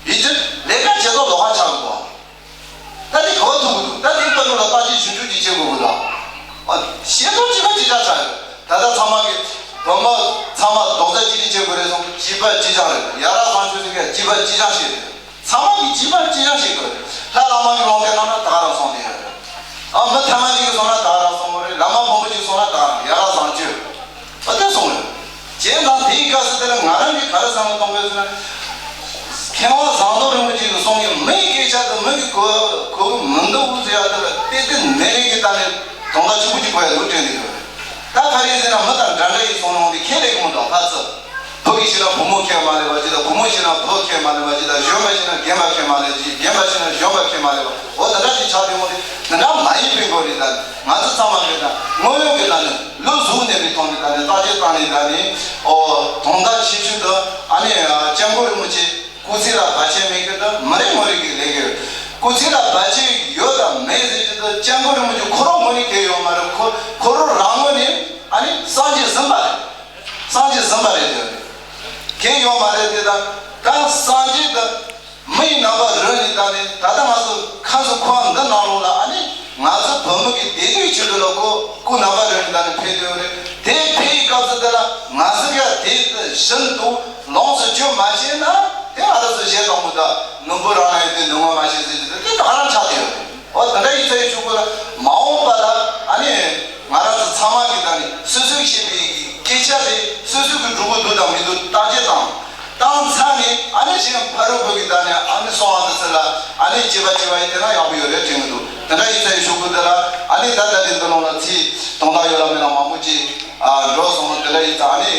ཡིན་གཅིག་ལས་ཀ་བྱེད་སྟངས་ལོགས་ཀ་ཆགས་གི་འདུག། ད་དེ་ག་པར་ཐུག་གི་འདུག། ད་དེ་ལྟ་བུ་ལ་བརྟག་དཔྱད་ཞིབ་འཇུག་ཅིག་བྱེད་དགོས་གི་འདུག། ཨ། བཤད་སྟངས་གཅིག་པ་གཅིག་རྐྱང་ཆགས་ཡོད། ད་ལྟ་ཚང་མ་གིས་བོད་མི་ཚང་མ་རྡོག་རྩ་གཅིག་སྒྲིལ་བྱེད་དགོས་རེད་གསུངས། གཅིག་པ་གཅིག་རྐྱང་རེད། ཡ་རབས་བཟང་སྤྱོད་ཟེར་མཁན་གཅིག་པ་གཅིག་རྐྱང་ཞིག་རེད། ཚང་མ་གིས་གཅིག་པ་གཅིག་རྐྱང་བྱེད་དགོས་རེད། ལྷ་བླ་མ་གི་ལུང་བསྟན་གནང་ན་ད་ག་རང་སོང་བསྡད་ཡོད་རེད། ཨ། མི་ཐ་མ་གཅིག་གིས་སོང་ན་ད་ག་རང་སོང་གི་རེད། བླ་མ་ཕོ་མོ་གཅིག་སོང་ན་ད་ག་རང་། ཡ་རབས་བཟང་སྤྱོད། ཨ། དེ་སོང་ཡོད། བྱས་ཙང་དེའི་སྐབས་སུ་དེ་ལ་ང་རང་གིས་ག་རེ་བསམ་བློ་གཏོང་དགོས་ཟེར་ན། མཁས་དབང་ཟམ་གདོང་རིན་པོ་ཆེ་གིས་གསུངས་ཡོད། མི་ཡི་སྐད་ཆ་དང་མི་གིས་གོ་གོ་གི་མི་འདུག་ཟེར་ཡ་དེ་ལ་ཏན་ཏན་ནན་རིགས་ཀྱི་ཐོག་ནས་དོན་དག་ཆེན་པོ་ཅིག་གོ་ཡ་འདུག་དྲན་གྱི་ཡོད། ད་ག་རེ་ཟེར་ན་མི་དང་འདྲ་འདྲ་ཡི་བསམ་བློ་འདི་ཁས་ལེན་གྱི་མི་འདུག། ཕར་ཚུར། བུ་གིས་བྱས་ན་བུ་མོ་ཁས་མ་ལེན་པ་ཅིག་དང་། བུ་མོ་བྱས་ན་བུ་ཁས་མ་ལེན་པ་ཅིག་དང་། གཞོན་པ་བྱས་ན་རྒན་པ་ཁས་མ་ལེན་ཅིག། རྒན་པ་བྱས་ན་གཞོན་པ་ཁས་མ་ལེན་པ། འོ་དེ་འདྲ་ཅིག་ཆགས་བསྡད་ཡོང་དུས། དེ་འདྲ་མ་ཡིན་པའི་སྒོ་ནས། ད་ང་ཚོ་ཚང་མ་གིས་ད་དངོས་ཡོད་ཀྱི་ད་ནི་ལུགས་གཟུགས་གནས་པའི་ཐོག་ནས་ད་ནི་བརྟག་དཔྱད་བཏང་ནས། ད་ནི། ཨོ། དོན་དག་ཆེ་ཤོས་དེ་ཨ་ནི་སྐྱབས་མགོན་རིན་པོ་ཆེ་སྐུ་ཚེ་ལ་བར་ཆད་མེད་མཁན་དེ་མི་རེ་ངོ་རེ་གིས་ལས་ཀྱི་ཡོད། སྐུ་ཚེ་ལ་བར་ཆད་ཡོད་དང་མེད་ཟེར་རྒྱུ་དེ་སྐྱབས་མགོན་རིན་པོ་ཆེ་ཁོ་རང་ངོས་ནས་གང་ཡོད་མ་རེད། ཁོ་ཁོ་རང་རང་ངོས་ནས་ཨ་ནི་སངས་རྒྱས་ཟིན་པ་རེད། སངས་རྒྱས་ཟིན་པ་རེད་དེ། གང་ཡོད་མ་རེད་དེ། ད་ད་སངས་རྒྱས་དེ་མི་ཡི་རྣམ་པར་རོལ་ནས། ད་ནི་ད་ལྟ་ང་ཚོ་ཁམས་གསུམ་འཁོར་བ་འདི་ནང་ལོགས་ལ་ཨ་ནི་ང་ཚོ་བོད་མི་གི་བདེ་སྡུག་ཆེད་དུ་ལ་ཁོ་སྐུ་རྣམ་པར་རོལ་ནས་ད་ནི་ཕེབས་བསྡད་ཡོད་རེད། དེ་ཕེབས་པའི་སྐབས་སུ་དེ་ལ་ང་ཚོ་གིས་དེ་བཞིན་དུ་ལོངས་སུ་སྤྱོད་མ་ཤེས་ན། དེ་ང་རང་ཚོ་གཞས་དང་པོ་ད་ནོར་བུ་རང་ལ་ཡོད་དེ་ནོར་ངོ་མ་ཤེས་ཟེར་རྒྱུ་དེ་དེ་ད་ག་རང་ཆགས་བསྡད་ཡོད་རེད། འོ་དེ་འདྲ་ཡིན་ཙང་ཡི་གཞུག་གུ་ལ་མ་འོངས་པ་ལ་ཨ་ནི་ང་རང་ཚོ་ཚང་མ་གིས་ད་ནི་སོ་སོས་བཤད་པའི་སྐད་ཆ་དེ་སོ་སོ་གིས་འགྲུབ་ཀྱི་འདུག་དང་མི་འདུག་བརྟག་དཔྱད་བཏང་། བཏང་ཚར་ནས་ཨ་ནི་གཞན་ཕ་རོལ་པོ་གིས་ད་ནི་ཨ་ནི་གསུང་བ་དེ་ཚོ་ལ་ཨ་ནི་དཔྱད་པ་དཔྱད་པ་ཡིན། དེ་ན་ཡག་པོ་ཡོད་རེད་དྲན་གྱི་འདུག། དེ་འདྲ་ཡིན་ཙང་ཡི་གཞུག་གུ་དེ་ལ་ཨ་ནི་ད་ལྟ་དེ་འདི་ནང་ལ་ཚིག་དོན་དག་ཡོད་ལ་མེད་ལ་མང་པོ་ཅིག་ཨ་འགྲོ་སོང་། དེ་འདྲ་ཡིན་ཙང་ཨ་ནི་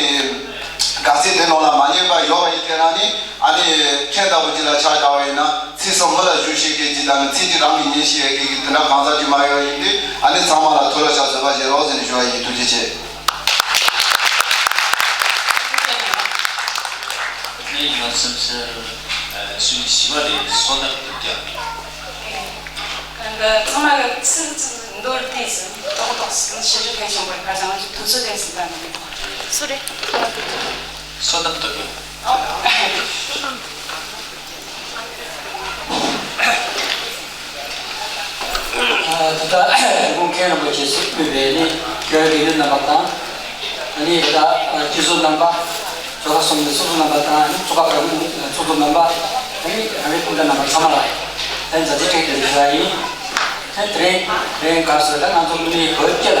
ག་ཚོད་དེ་ནང་ལ་མ་ཉན་པ་ཡོད་པ་ཡིན། དེ་ན་ནི་ཨ་ནི་ཁྱེད་ལྟ་བུ་ཅིག་ལ་ཆ་བཞག་པ་ཡིན་ན། ཚིག་གསུམ་མི་ལ་ཞུ་ཤེས་མཁན་ཅིག་དང་ནི་ཚིག་གཅིག་རང་གིས་ཉན་ཤེས་མཁན་གྱི་དེ་འདྲ་གང་ཟག་ཅིག་མ་ཡོང་ཡིན་དུས། ཨ་ནི་ཚང་མ་ལ་ཐུགས་ལ་ཤ་བཟོད་པ་བཞེས་རོགས་ཟེར་ནས་ཞུ་བ་ཡིན། ཐུགས་རྗེ་ཆེ། ངའི་ཡང་སེམས་སེར་སུ་ཡིན་ཞི་བ་རེད། བསོད་ནམས་དུ་བརྒྱབ། ཚང་མ་གི་ཚིག་ཚིག་མདོར་བསྡུས་སུ་ཏོག་ཏོག་ཞིབ་འཇུག་མཁན་བྱུང་བར་ཁ་བྱང་གི་དུས་ཚོད་ལྡན་ཟིན་པ་ནི། སུ་རེད། བསོད་ནམས་དུ་བརྒྱབ། ད་ལྟ་དགོངས་མཁན་རིན་པོ་ཆེ་གསུང་བའི་ནི་རྒྱལ་བའི་ཡུལ་རྣམ་པ་དང་། ཨ་ནི་ད་ལྟ་སྤྱི་ཟུར་རྣམ་པ། ཚོགས་པ་གསུམ་གྱི་ཚོགས་གཙོ་རྣམ་པ་དང་། ཨ་ནི་ཚོགས་པ་ཚོགས་གཙོ་རྣམ་པ། ཨ་ནི་རང་རེ་སྤུན་ཟླ་རྣམ་པ་ཚང་མ་ལ་ད་མཛའ་བརྩེ་བཀྲ་ཤིས་བདེ་ལེགས་ཞུ་བ་ཡིན། ཨ་ནི་དེ་རིང་དེ་རིང་སྐབས་སུ་ད་ང་ཚོ་དངོས་གནས་བོད་སྤྱི་ལ་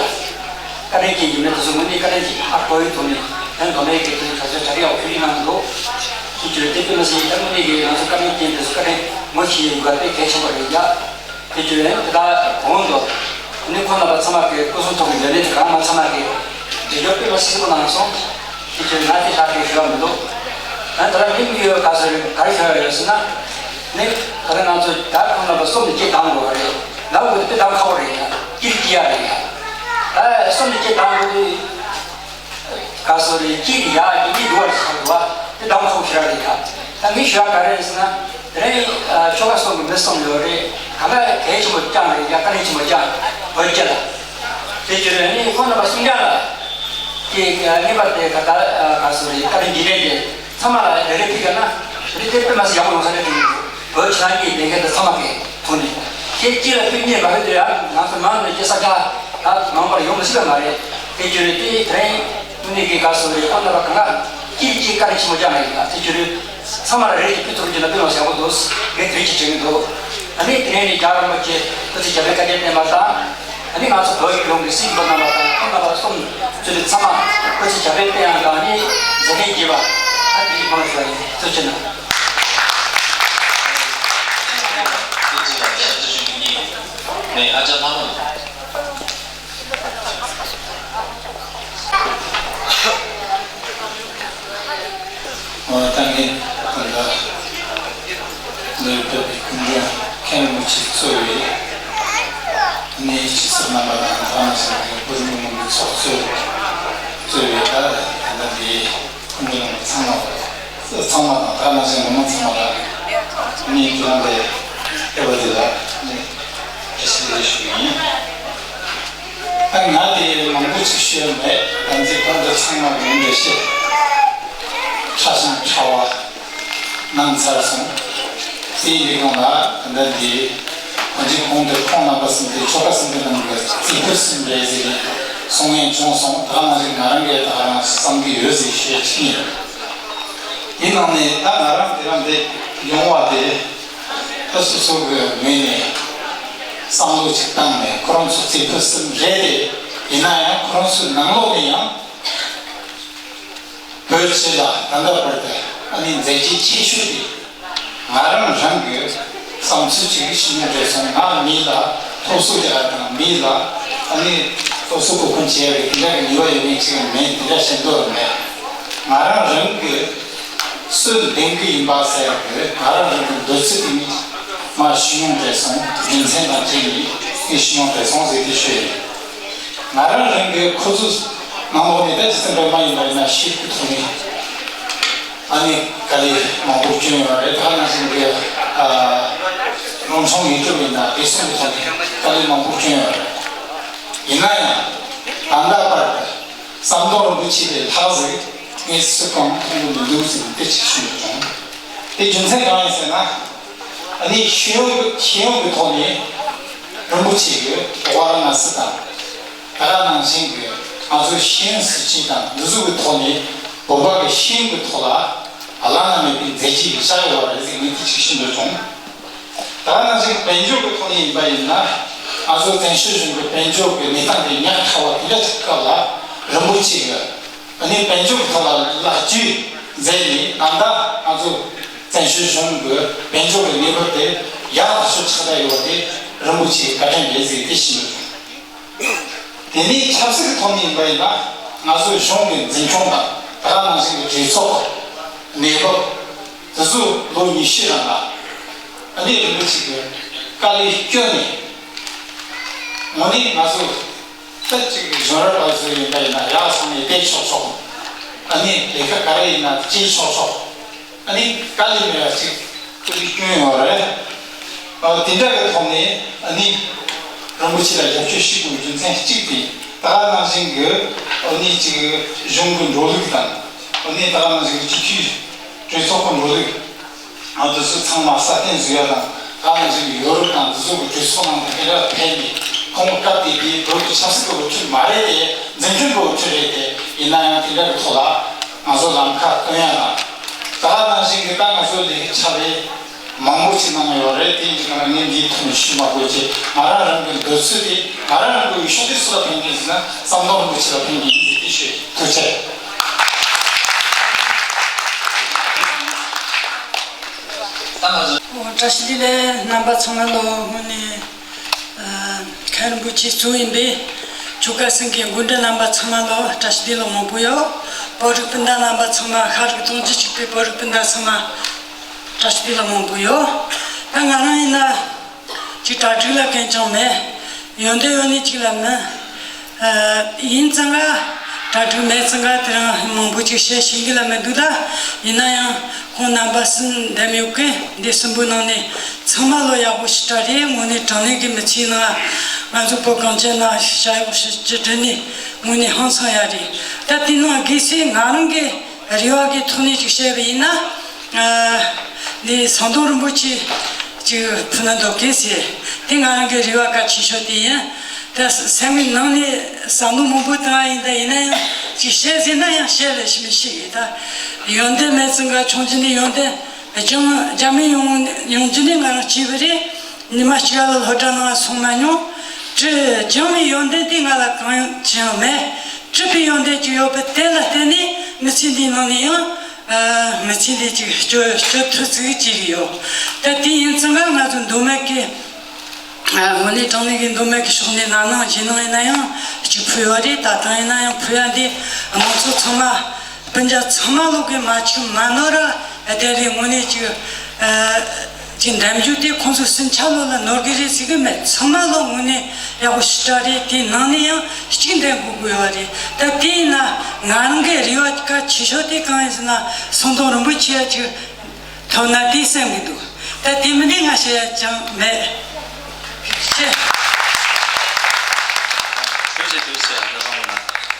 བཀའ་དྲིན་ཅན་གྱི་མི་དེ་ཚོ་དངོས་གནས་བཀའ་དྲིན་ཅན་ཨ་གོ་ཡི་ཐོག་ནས། ཨ་ནི་མདོ་སྨད་ཀྱི་དེ་ཚོ་གྲ་སྒྲིག་ཡག་པོ་ཞིག་གནང་འདུག། དེ་ཚོ་དེ་དཔེ་མི་སྲིད་ད་དངོས་གནས་ཀྱི་ང་ཚོ་བཀའ་དྲིན་ཅན་དེ་ཚོ་བཀའ་དྲིན་ངོ་ཤེས་ཡོད་པ་དཔེ་གལ་ཆེན་པོ་རེད་ཡ། དེ་ཚོ་ཡང་དེ་དག་གོང་དུ་ནི་ཁོང་རྣམ་པ་ཚང་མ་གི་སྐུ་གསུང་ཐུགས་ཀྱི་འདོད་ལས་དེ་གང་མ་ཚང་མ་གི་འདྲི་རྒྱུ་དཔེ་མི་སྲིད་པོ་གནང་སོང་། དེ་ཚོ་ང་དེ་ལྷག་གི་ཞུ་བ་མི་འདུག་ང་ད་ལྟ་མི་མི་ཡོད་ག་ཚོད་རེད་ག་རེ་ཞུ་ཡ་ཡོད་ཟེར་ན། ནི་ད་ལྟ་ང་ཚོ་ད་ཁོང་རྣམ་པ་གསུམ་ནས་སྐྱེ་བཏང་དགོས་པ་རེད། ལབ་དགོས་དེ་དཔེ་གཏམ་ཁ་བོ་རེད་ཡ། སྐྱིད་སྐྱིད་ཡ་རེད་ཡ། ད་གསུམ་ནས་སྐྱེ་བཏང་དགོས་དུས། ག་སོ་རེ་གཅིག་ཡ་གཅིག་འདུག་བར་ཆགས་འདུག་བ་དེ་དང་ཁོག་ཤི་ར་རེད་ཡ། ད་མི་ཤི་བ་ག་རེ་ཟེར་ན། དེ་རིང་ཆོ་ག་སོང་གི་མི་སོང་ཡོད་རེད། ག་ལ་གལ་ཆེན་པོ་ཅང་རེད་ཡ། བཀའ་དྲིན་ཆེན་པོ་ཅང་བོད་སྐྱེ་ལ། དེ་བརྗོད་རེད་ནི་ཁོང་རྣམ་པ་སུམ་བརྒྱ་ལ། དེ་ངེས་པར་དེ་ག་ད་ག་སོ་རེ་བཀའ་དྲིན་རྗེས་དྲན་དེ་ཚང་མ་ལ་རེ་རེ་ཕུལ་ཡ་ན་རེ་དེ་དཔེ་མ་སྲིད་ཡག་པོ་ཡོང་ས་རེད་དྲན་གི་འདུག་བོད་ཕྱི་ནང་གི་ལས་འགན་དེ་ཚང་མ་གི་ཐོག་ནས་ཁྱེད་གཅིག་ལ་ཕུལ་ཉེས་མ་རེད་དེ་ཡང་ང་ཚོ་མང་ནས་ཀྱི་ས་ཆ་ད་མང་པར་ཡོང་མི་སྲིད་པ་མ་རེད། དེ་ཅི་རེད་དེ་དེ་རིང་དངོས་གནས་ཀྱི་སྐབས་སུ་རེད། ཁོ་ན་པ་གང་ལ་གཅིག་གཅིག་བཀའ་དྲིན་ཆེན་མོ་བཅངས་ཡིན་ལ། དེ་ཅི་རེད་ཚང་མ་ལ་རེ་ཞིག་ཕུལ་ཐུབ་རྒྱུ་ན་དཔེ་མ་ཡག་པོ་འདུག་ངས་དེ་རིང་ཅིག་དྲན་གྱི་འདུག་ཨ་ནི་དེ་རིང་ནས་རྒྱལ་བ་རིན་པོ་ཆེ་སྐུ་ཚེ་ཞབས་པད་བསྐལ་བརྒྱར་བརྟན་པ་དང་། ཨ་ནི་ང་ཚོ་བོད་ཀྱི་ལུང་གི་སྲིད་པ་རྣམ་པ་དང་ཁོང་རྣམ་པ་གསུམ་ཚུལ་དུ་ཚང་མ་སྐུ་ཚེ་ཞབས་པད་བརྟན་ཡང་དང་ནི་མཛད་འཕྲིན་རྒྱས་པ་ཨ་ནི་ཡིད་སྨོན་ཞུ་བ་ཡིན། ཐུགས་རྗེ་གནང་། ཨ་ཅག་ལྷ་མོ། ད་ངས་ད་ལྟ་ནུས་པའི་ཀུན་འབྱུང་མཁན་རིན་པོ་ཆེ་གཙོས་པའི་གནས་ཡིག་ཆེ་སར་རྣམ་པ་དང་ཐ་ན་སོང་བའི་བོད་མི་མང་གི་ཚོགས་གཙོས་གཙོས་པའི་ད་ད་ལྟ་འདིའི་ཀུན་འབྱུང་ཚང་མ་ཚང་མ་དང་ཐ་ན་སོང་མི་མང་ཚང་མ་ལ་ངས་ཁྱེད་རང་ལས་ཨེ་བ་དེ་ལ་ངས་དྲི་ཞིག་ལས་ཞུ་གི་ཡིན། ད་ང་དེ་མང་པོ་ཅིག་ཤོད་མེད། ད་འཛིན་གྲྭ་འདི་ཚང་མ་ངོས་འདྲ་བཤད། ཕྲ་ཞིང་ཕྲ་བ་གནང་ཚར་སོང་། དེའི་ལས་ཁུངས་ལ་ད་ལྟ་འདི་གོ་འཇིག་གོང་དུ་ཁོང་རྣམ་པ་གསུམ་དེ་ཆོ་ག་གསུམ་གྱི་ནང་གི་རྩིས་ཕུད་གསུམ་རེད་ཟེར་ནས་གསུང་ཡས་བྱུང་སོང་། ད་ང་རང་ང་རང་གིས་ད་རང་བསམ་གྱི་ཡོད་ཟེར་ཤོད་ཅིག་ཡིན། དེའི་ནང་ནས་ད་ང་རང་དེ་རང་འདི་ཡོང་བ་དེ། ད་སོ་སོ་གི་ངོས་ནས་བསམ་བློ་ཅིག་བཏང་ནས་ཁོ་རང་ཚོ་རྩིས་ཕུད་གསུམ་རེད་དེ། ཡིན་ན་ཡང་ཁོ་རང་ཚོའི་ནང་ལོགས་ནས་ཡང་བོད་སྤྱི་ལ་ད་ལྟ་བར་དུ་ཨ་ནི་མཛད་རྗེས་ཆེ་ཤོས་དེ་ང་རང་རང་གི་བསམ་ཚུལ་ཅིག་ཞུ་སྙིང་འདོད་སོང་། ང་མི་ལ་སློབ་གསོ་རྒྱག་ཡ་དང་མི་ལ་ཨ་ནི་སློབ་གསོ་གོ་སྐོན་བྱེད་ཡ་གི་དེ་འདྲ་གི་ནུས་པ་ཡོད་མཁན་ཅིག་མེད། དེ་འདྲ་བྱེད་འདོད་མེད། ང་རང་རང་གི་སྲོལ་འདེང་གི་ཡིན་པ་ཟེར་གི་ང་རང་རང་གི་འདོད་ཚུལ་དེ་ནི་མ་ཞུ་མྱོང་བྲལ་སོང་། རྒྱུ་མཚན་དང་བཅས་ནི་ངས་ཞུ་མྱོང་བྲལ་སོང་ཟེར་གི་ཞུ་ཡིན། ང་རང་རང་གི་ཁོ་ཚོ་ནང་ལོགས་ནས་ད་ཅི་ཙམ་པའི་མ་ཡིན་པ་ཡིན་ན་ཤེས་ཀྱི་ཐོག་ནས་ཨ་ནི་དཀའ་ལས་མང་པོ་བསྐྱོན་ཡོད་རེད། ད་ནང་བཞིན་གི་རང་སྲུང་ཡིན་གྲུབ་ཡིན་ན་དེ་སོང་གི་ཐོག་ནས་དཀའ་ལས་མང་པོ་བསྐྱོན་ཡོད་རེད། ཡིན་ན་ཡང་ད་ལྟ་བར་དུ་ཟམ་གདོང་རིན་པོ་ཆེ་ལས་ལྷག་ཟིག་ངས་སུ་གང་མཐོང་གི་མི་འདུག་ཟེར་ནས་དེ་ཅིག་ཞུས་ཡོད་བྱུང་། དེ་རྒྱུ་མཚན་གང་ཡིན་ཟེར་ན། ཨ་ནི་ཤེས་ཡོན་གྱི་ཤེས་ཡོན་གྱི་ཐོག་ནས་རིན་པོ་ཆེ་གི་ཝཱ་ར་ཎ་སི་དང་། ད་ག་ནང་བཞིན་གྱི་ང་ཚོའི་ཤེས་ཡོན་སྲིད་བྱུས་དང་འདི་ཚོ་གི་ཐོག་ནས་བོད་པ་གི་ཤེས་ཡོན་གྱི་ཐོག་ལ་བླ་ན་མེད་པའི་མཛད་རྗེས་བཞག་ཡོད་པ་རེད་ཟེར་ངས་དེ་ཅིག་ཞུ་འདོད་བྱུང་། ད་ག་ནང་བཞིན་དཔལ་འབྱོར་གྱི་ཐོག་ནས་ཡིན་པ་ཡིན་ན། ང་ཚོ་བཙན་བྱོལ་གཞུང་གི་དཔལ་འབྱོར་གྱི་གནས་སྟངས་དེ་ཉག་ཕྲ་བ་དེ་འདྲ་ཅིག་སྐབས་ལ་རིན་པོ་ཆེ་གི་ཨ་ནི་དཔལ་འབྱོར་གྱི་ཐོག་ལ་ལག་བཅོས་མཛད་ནས་ད་ལྟ་ང་ཚོ་བཙན་བྱོལ་གཞུང་གི་དཔལ་འབྱོར་གྱི་གནས་བབ་དེ་ཡག་ཐག་ཆོད་ཆགས་བསྡད་ཡོད་པ་དེ་རིན་པོ་ཆེའི་བཀའ་དྲིན་རེད་ཟེར་དེ་ཞུ་འདོད་བྱུང་། དེ་ནས་ཆབ་སྲིད་ཀྱི་ཐོག་ནས་ཡིན་པ་ཡིན་ན་ང་ཚོའི་གཞུང་གི་འཛིན་སྐྱོང་དང་ད་ག་ནང་བཞིན་གྱི་གྲོས་ཚོགས་གནས་བབ་དེ་ཚོ་ལོ་ཉི་ཤུའི་རིང་ལ་ཨ་ནི་རིན་པོ་ཆེ་གི་དཀའ་ལས་བསྐྱོན་ནས་དངོས་གནས་ང་ཚོ་ད་ཅིག་གཞུང་རབ་པ་ཚོ་ཡིན་པ་ཡིན་ན་ཡག་སོང་ནས་བསྡད་ཆོག་ཆོག་ཨ་ནི་ལས་ཀ་ག་རེ་ཡིན་ན་བྱེད་ཆོག་ཆོག་ཨ་ནི་དཀའ་ལས་མེད་པ་ཅིག་སྐུ་ལུས་བསྐྱོན་ཡོད་རེད། ཨ་དེ་འདྲ་གི་ཐོག་ནས་ཨ་ནི་རིན་པོ་ཆེ་ལ་རྒྱབ་སྐྱོར་ཞུ་དགོས་རྒྱུ་མཚན་གཅིག་དེ་ད་ག་ནང་བཞིན་གྱི་ཨ་ནི་ཅིག་གཞུང་གི་འགྲོ་ལུགས་དང་ཨ་ནི་ད་ག་ནང་བཞིན་གྱི་སྤྱི་འཐུས་གྲོས་ཚོགས་ཀྱི་འགྲོ་ལུགས་ཨ་དེ་ཚོ་ཚང་མ་སྲ་བརྟན་བཟོ་ཡ་དང་ད་ག་ནང་བཞིན་གྱི་ཡོ་རོབ་དང་དེ་ཚོ་གི་གྲོས་ཚོགས་ནང་དུ་དེ་འདྲ་ཕེབས་ནས་ཁོང་གི་སྐབས་དེ་དུས་བོད་ཀྱི་ཆབ་སྲིད་ཀྱི་འོས་བསྡུ་མ་རེད་དེ་འཛིན་སྐྱོང་གི་འོས་བསྡུ་རེད་དེ་ཡིན་ན་ཡང་དེ་འདྲ་གི་ཐོག་ལ་ང་ཚོ་ལམ་ཁ་སྟོན་ཡ་དང་། ད་ག་ནང་བཞིན་གྱི་ད་ང་ཚོ་ལས་ཀ་ཆ་ལས་མང་པོ་ཞིག་གནང་ཡོད་རེད། དེ་ཡིན་དུས་ང་ངས་འདིའི་ཐོག་ནས་ཞུ་མ་དགོས་ཀྱི་ང་རང་རང་གི་འདོད་ཚུལ་དེ་ང་རང་རང་གི་འོས་ཤོག་དེ་སུ་ལ་འཕེན་གྱི་ཡིན་ཟེར་ན་ཟམ་གདོང་རིན་པོ་ཆེ་ལ་འཕེན་གྱི་ཡིན་ཟེར་དེ་ཞུས། ཐུགས་རྗེ་ཆེ། བཀྲ་ཤིས་བདེ་ལེགས། རྣམ་པ་ཚང་མ་ལོ་དངོས་གནས། ཨ། མཁན་རིན་པོ་ཆེ་གཙོ་ཡིན་པའི་ཆོལ་ཁ་གསུམ་གྱི་སྐུ་མགྲོན་རྣམ་པ་ཚང་མ་ལོ་བཀྲ་ཤིས་བདེ་ལེགས་མང་པོ་ཡོད། བོད་རིགས་སྤུན་ཟླ་རྣམ་པ་ཚང་མ། ཤ་རིགས་གདུང་རྒྱུད་གཅིག་པའི་བོད་རིགས་སྤུན་ཟླ་ཚང་མ་བཀྲ་ཤིས་བདེ་ལེགས་མང་པོ་ཡོད། ད་ང་རང་ཡིན་ན་ཅིག་གྲ་སྒྲིག་ལ་གང་ཅང་མེད། ཡོན་ཏན་ཡོད་ནི་གཅིག་ལ་མིན། ཨ། ཡིན་ཙང་ག་གྲ་སྒྲིག་མེད་ཙང་ག་དེ་རིང་མང་པོ་ཅིག་བཤད་ཤེས་ཀྱི་ལ་མི་འདུག་ད་ཡིན་ན་ཡང་ཁོང་རྣམ་པ་གསུམ་འདེམས་ཡོད་མཁན་འདི་གསུམ་པོའི་ནང་ནས་ཚང་མ་ལོ་ཡག་པོ་ཞེ་དྲག་རེད། དངོས་གནས་དྲང་གནས་ཀྱི་མི་ཚེའི་ནང་ང་ཚོ་བོད་གངས་ཅན་ན་བྱ་ཡག་པོ་ཞེ་ཅིག་བསྒྲུབས་ནས་དངོས་གནས་ཧང་སང་ཡག་རེད། ད་དེ་ནང་གལ་སྲིད་ང་རང་གི་རེ་བ་གི་ཐོག་ནས་ཅིག་བཤད་པ་ཡིན་ན། ཨ། འདི་ཟམ་གདོང་རིན་པོ་ཆེ་ཅིག་ཕུལ་ན་འདོད་གི་ཟེར། དེ་ང་རང་གི་རེ་བ་གལ་ཆེ་ཤོས་དེ་ཡིན། ད་སེམས་ཀྱི་ནང་ནས་བསམ་བློ་མང་པོ་བཏང་ཡིན། ད་ཡིན་ན་ཡང་ཅིག་བཤད་ཟེར་ན་ཡང་བཤད་ལ་ཞིག་མི་ཤེས་གི། ད་ཡོན་ཏན་མེད་ཙང་ག་ཆུང་ཆུང་ནས་ཡོན་ཏན་སྦྱང་སྦྱང་མི་ཡོང་ཡོང་རྒྱུ་ནས་ང་རང་བྱས་པ་རེད། ཉི་མ་གཅིག་ལ་སློབ་གྲྭ་ནང་སོང་མ་མྱོང་། སྤྲུལ་སྦྱང་བའི་ཡོན་ཏན་དེ་ང་ལ་གང་ཡང་ཅི་ཡང་མེད། སྤྲུལ་པའི་ཡོན་ཏན་ཅིག་ཡོད་པ་དེ་ལ་བརྟེན་ནས་མི་ཚེ་འདིའི་ནང་ནས་ཡང་། ཨ། མི་ཚེ་འདི་ཅིག་སྐྱོ་སྐྱོ་ཐུབ་ཚུལ་ཅིག་ཡོད། ད་དེ་ཡིན་ཙང་ང་ཚོ་མདོ་སྨད་ཀྱི། ཨ། དངོས་གནས་དྲང་གནས་ཀྱི་མདོ་སྨད་ཀྱི་ཕྱོགས་ནས་ན་ནིང་གཞེས་ནིང་ཡིན་ན་ཡང་ཅིག་ཕུལ་ཡོད་རེད། ད་ལྟ་ཡིན་ན་ཡང་ཕུལ་ཡ་འདི་ང་ཚོ་ཚང་མ་སྤུན་ཀྱག་ཚང་མ་ལོག་གི་མ་ཅིག་མ་ནོར་ར་དེ་རེད། དངོས་གནས་ཅིག་ཨ། ཅིག་འདེམས་རྒྱུ་དེ་ཁོང་ཚོ་སུན་ཆ་ལོ་ལ་ནོར་གི་རེད་ཟེར་གི་མེད། ཚང་མ་ལོ་དངོས་གནས་ཡག་པོ་ཞེ་དྲག་རེད། དེ་ནང་ནས་ཡང་གཅིག་འདེམས་དགོས་དགོས་ཡོད་རེད། ད་དེ་ཡིན་ན་ང་རང་གི་རེ་བ་གལ་ཆེ་ཤོས་དེ་གང་ཡིན་ཟེར་ན་ཟམ་གདོང་རིན་པོ་ཆེ་ཡ་ཅིག་ཐོབ་ན་དེ་བསམ་གི་འདུག་ད་དེ་མིན་ནི་ང་བཤད་ཡ་ཅང་མེད། ཆེ། ཐུགས་རྗེ་ཆེ། ཐུགས་རྗེ་ཆེ།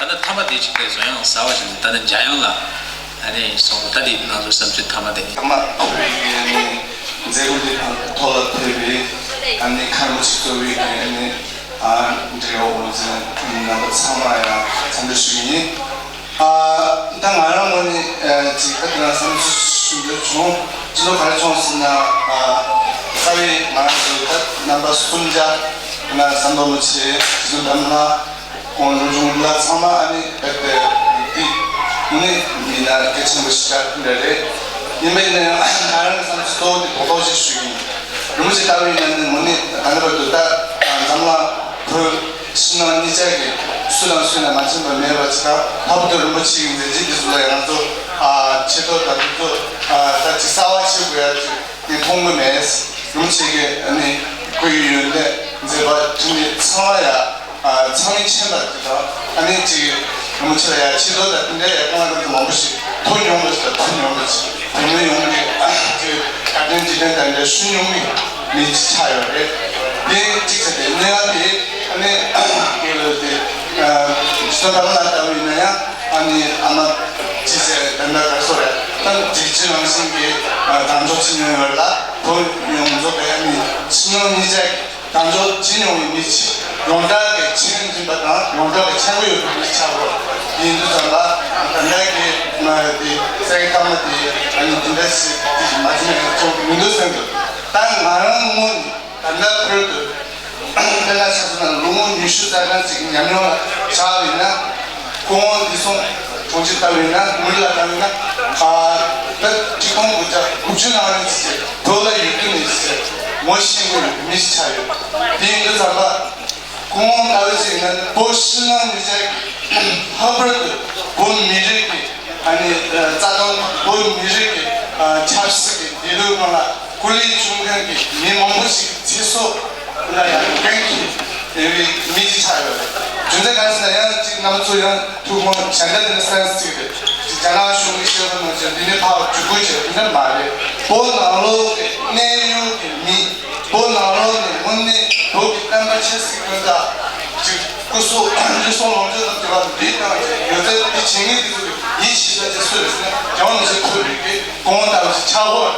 ད་ད་ད་ད་ཐ་མ་དེ་ཅིག་དེ་བཟོ་ཡང་ཟ་བ་ཞིག་ད་ནི་འཇམ་དབྱངས་ལགས་ཨ་ནི་སོང་། ད་དེ་ང་ཚོ་བསམ་ཚུལ་ཐ་མ་དེ། ཐ་མ་ཁོ་བོའི་ཨ་ནི་མཛད་སྒོ་འདི་ཐོག་ལ་ཕེབས་པའི་ཨ་ནི་མཁན་རིན་པོ་ཆེ་གཙོས་པའི་ཨ་ནི་ཨ་འབྲེལ་ཡོད་འོ་ཟེར་རྣམ་པ་ཚང་མ་ཡང་འཚམས་འདྲི་ཞུ་གི་ཡིན། ཨ། ད་ང་རང་ངོས་ནས་ཨ་ཅིག་ད་དེ་རིང་བསམ་ཚུལ་ཞུ་འདོད་བྱུང་། ཅི་ལོ་ག་རེ་བྱུང་ཟེར་ན། ཨ། རྩ་བའི་ང་རང་ཚོ་ད་རྣམ་པ་གསུམ་ཆ་ང་ཟམ་གདོང་རིན་པོ་ཆེ། རྗེ་བཙུན་འགྲམ་ལྷ། ཁོང་རང་བྱུང་ལ་ཚང་མ་ཨ་ནི་རྦད་དེ་འདི་དངོས་གནས་མི་སྣ་གལ་ཆེན་པོ་ཞིག་ཆགས་ཀྱི་རེད། ཡིན་པས་ན་ཡང་ང་རང་གི་བསམ་ཚུལ་གཙོ་བོ་དེ་རྡོག་རྡོག་ཞིག་ཞུ་ཡིན། རིན་པོ་ཆེ་ལྟ་བུ་ཡིན་ན་ནི་དངོས་གནས་ད་ལྟ་བར་དུ་ད་འཛམ་གླིང་བོད་ཕྱི་ནང་གཉིས་ཆ་གི་སུ་དང་སུ་ཡིན་ན་མ་འཆམ་པ་མེད་པ་ཅིག་དང་། ལྷག་པར་དུ་རིན་པོ་ཆེ་གི་མཛད་རྗེས་འདི་ཚོ་ལ་ང་ཚོ་ཨ་ཆེ་མཐོང་དང་འདི་ཚོ་ཨ་ད་ཅིག་གསར་བ་བྱེད་དགོས་ཡ་ཅིག་ངས་མཐོང་གི་མེད། རིན་པོ་ཆེ་གི་ཨ་ནི་སྐུ་ཡི་ཡོན་ཏན་མཛད་པ་འཕྲིན་ལས་ཚང་མ་ཡ་ཨ་ཚང་མས་མཁྱེན་པ་དེ་དང་། ཨ་ནི་ཅིག་རིན་པོ་ཆེ་ལ་ཡ་ཆེ་མཐོང་དང་དེ་འདྲའི་ཡ་སྐུ་ངོ་དེ་ཚོ་མང་པོ་ཞིག་ཐོས་མྱོང་བ་ཞིག་དང་ཐོས་མྱོང་བ་ཞིག་དེ་ནས་ཡོང་གི་ཨ་ཅིག་བཀའ་དྲིན་རྗེས་དྲན་དང་འདྲ་ཞུ་མྱོང་མི་མི་ཅིག་ཆགས་ཡོད་རེད། དེ་གཅིག་བྱས་ཏེ་གནས་སྟངས་དེ་ཨ་ནི་དགེ་ལོས་དེ་ཨ་ཅི་ད་ལྟ་ལ་ལྟ་བུ་ཡིན་ན་ཡང་ཨ་ནི་ཨ་མ་ཅི་བྱས་ད་ལྟ་ག་སོ་རེད། ད་དེ་ཅི་རང་བཞིན་གྱི་ཨ་གང་ཚོགས་ཕྱི་ཉོ་ཡོད་ལ་བོད་ཡོངས་རྫོགས་པའི་ཨ་ནི་ཕྱི་ནང་གཉིས་ཆ་གི་གང་ཚོགས་ཕྱི་ཉོ་བའི་མི་ཅིག་ཡོངས་གྲགས་ཀྱི་མཁྱེན་འཛིན་པ་དང་ཡོངས་གྲགས་ཀྱི་མཁྱེན་གོ་ཡོད་པའི་མི་ཅིག་ཆགས་དགོས། ཡིན་དུས་ཙམ་པ་ད་ལྟ་གི་མ་དེ་སའི་ཐ་མ་དེ་ཨ་ནི་དེ་འདྲ་ཞིག་དེ་ཞིག་མ་བྱུང་ན་ཡང་ཅུང་མི་འདུག་བསམ་འདུག་ད་ང་རང་ངོས་ནས། ད་ལྟ་བར་དུ་དཔེར་ན་ཆ་བཞག་ན་ལོ་ངོ་ཉི་ཤུ་རྩ་གྲངས་ཅིག་ཉམས་མྱོང་ལ་བཞག་པ་ཡིན་ན། སྐུ་ངོ་བདེ་སྲུང་དྲུང་ཆེ་ལྟ་བུ་ཡིན་ན། དངུལ་ལགས་ལྟ་བུ་ཡིན་ན། ཨ་ད་ཆིག་སྟོང་དགུ་བརྒྱ་དགུ་བཅུ་ནང་ནས་ཅིག་བོད་ལ་ཡོད་དུས་ནས་ཅིག་ངོ་ཤེས་ཀྱི་ཡོད་པའི་མི་ཞིག་ཆགས་ཡོད། དེ་ཡིན་དུས་ཙམ་པ། སྐུ་ངོ་ལྟ་བུ་ཅིག་ཡིན་ན་བོད་ཕྱི་ནང་གཉིས་ཆ་གི་ལྷག་པར་དུ་བོད་མི་རིགས་ཀྱི་ཨ་ནི་རྩ་དོན། བོད་མི་རིགས་ཀྱི་ཆབ་སྲིད་ཀྱི་བདེ་སྡུག་སྒང་ལ་སྐུ་ལས་བྱུང་མཁན་གྱི་མི་མང་པོ་ཞིག་གི་ཚེ་སྲོག་ལ་ཡང་འགན་འཁྱེར་བའི་མི་ཞིག་ཆགས་ཡོད་རེད། རྒྱུ་མཚན་གང་ཞིག་ན་ཡང་ཅིག་རྣམ་པ་ཚོ་ཡང་ཐུགས་དགོངས་བཞེས་འདྲ་དེ་ནི་སེམས་གཅིག་རེད། ཅིག་རྒྱ་ནག་གཞུང་གིས་བཤད་པ་ནང་བཞིན་འདི་ནི་ཕར་འཇུག་སྒོ་བྱས་དེ་འདྲ་མ་རེད། བོད་ནང་ལོགས་ཀྱི་གནས་ཡུལ་གྱི་མི། བོད་ནང་ལོགས་ནས་དངོས་གནས་བོད་ཀྱི་བསྟན་པ་ཆབ་སྲིད་ཀུན་བདག་ཅིག་སྐུ་གཟུགས་ལུས་ཟུངས་ལོངས་སྤྱོད་དང་བཅས་པ་འདི་བཏང་ཅིག་ཡོད་ཚད་འདི་བྱེད་མཁན་འདི་ཚོ་གི་ཡིད་ཆེས་ས་ཅིག་སུ་རེད་ཟེར་ན། རྒྱལ་བ་རིན་པོ་ཆེ་ཐུབ་པའི་གི་སྐུ་ངོ་ལྟ་བུ་ཞིག་ཆགས་དགོས།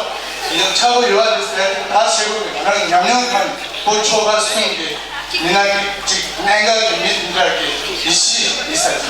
ཡང་ཆགས་དགོས་ཡོད་རེད་ཟེར་ཏེ་ད་བཤད་དགོས་མེད། ང་རང་ཉམས་མྱོང་ཁང་བོད་ཆོལ་ཁ་གསུམ་གི་མི་སྣ་གི་ཅིག་གནད་འགག་གི་མི་དེ་འདྲ་གི་ཡིད་ཆེས་ཡིན་ས་ཅིག་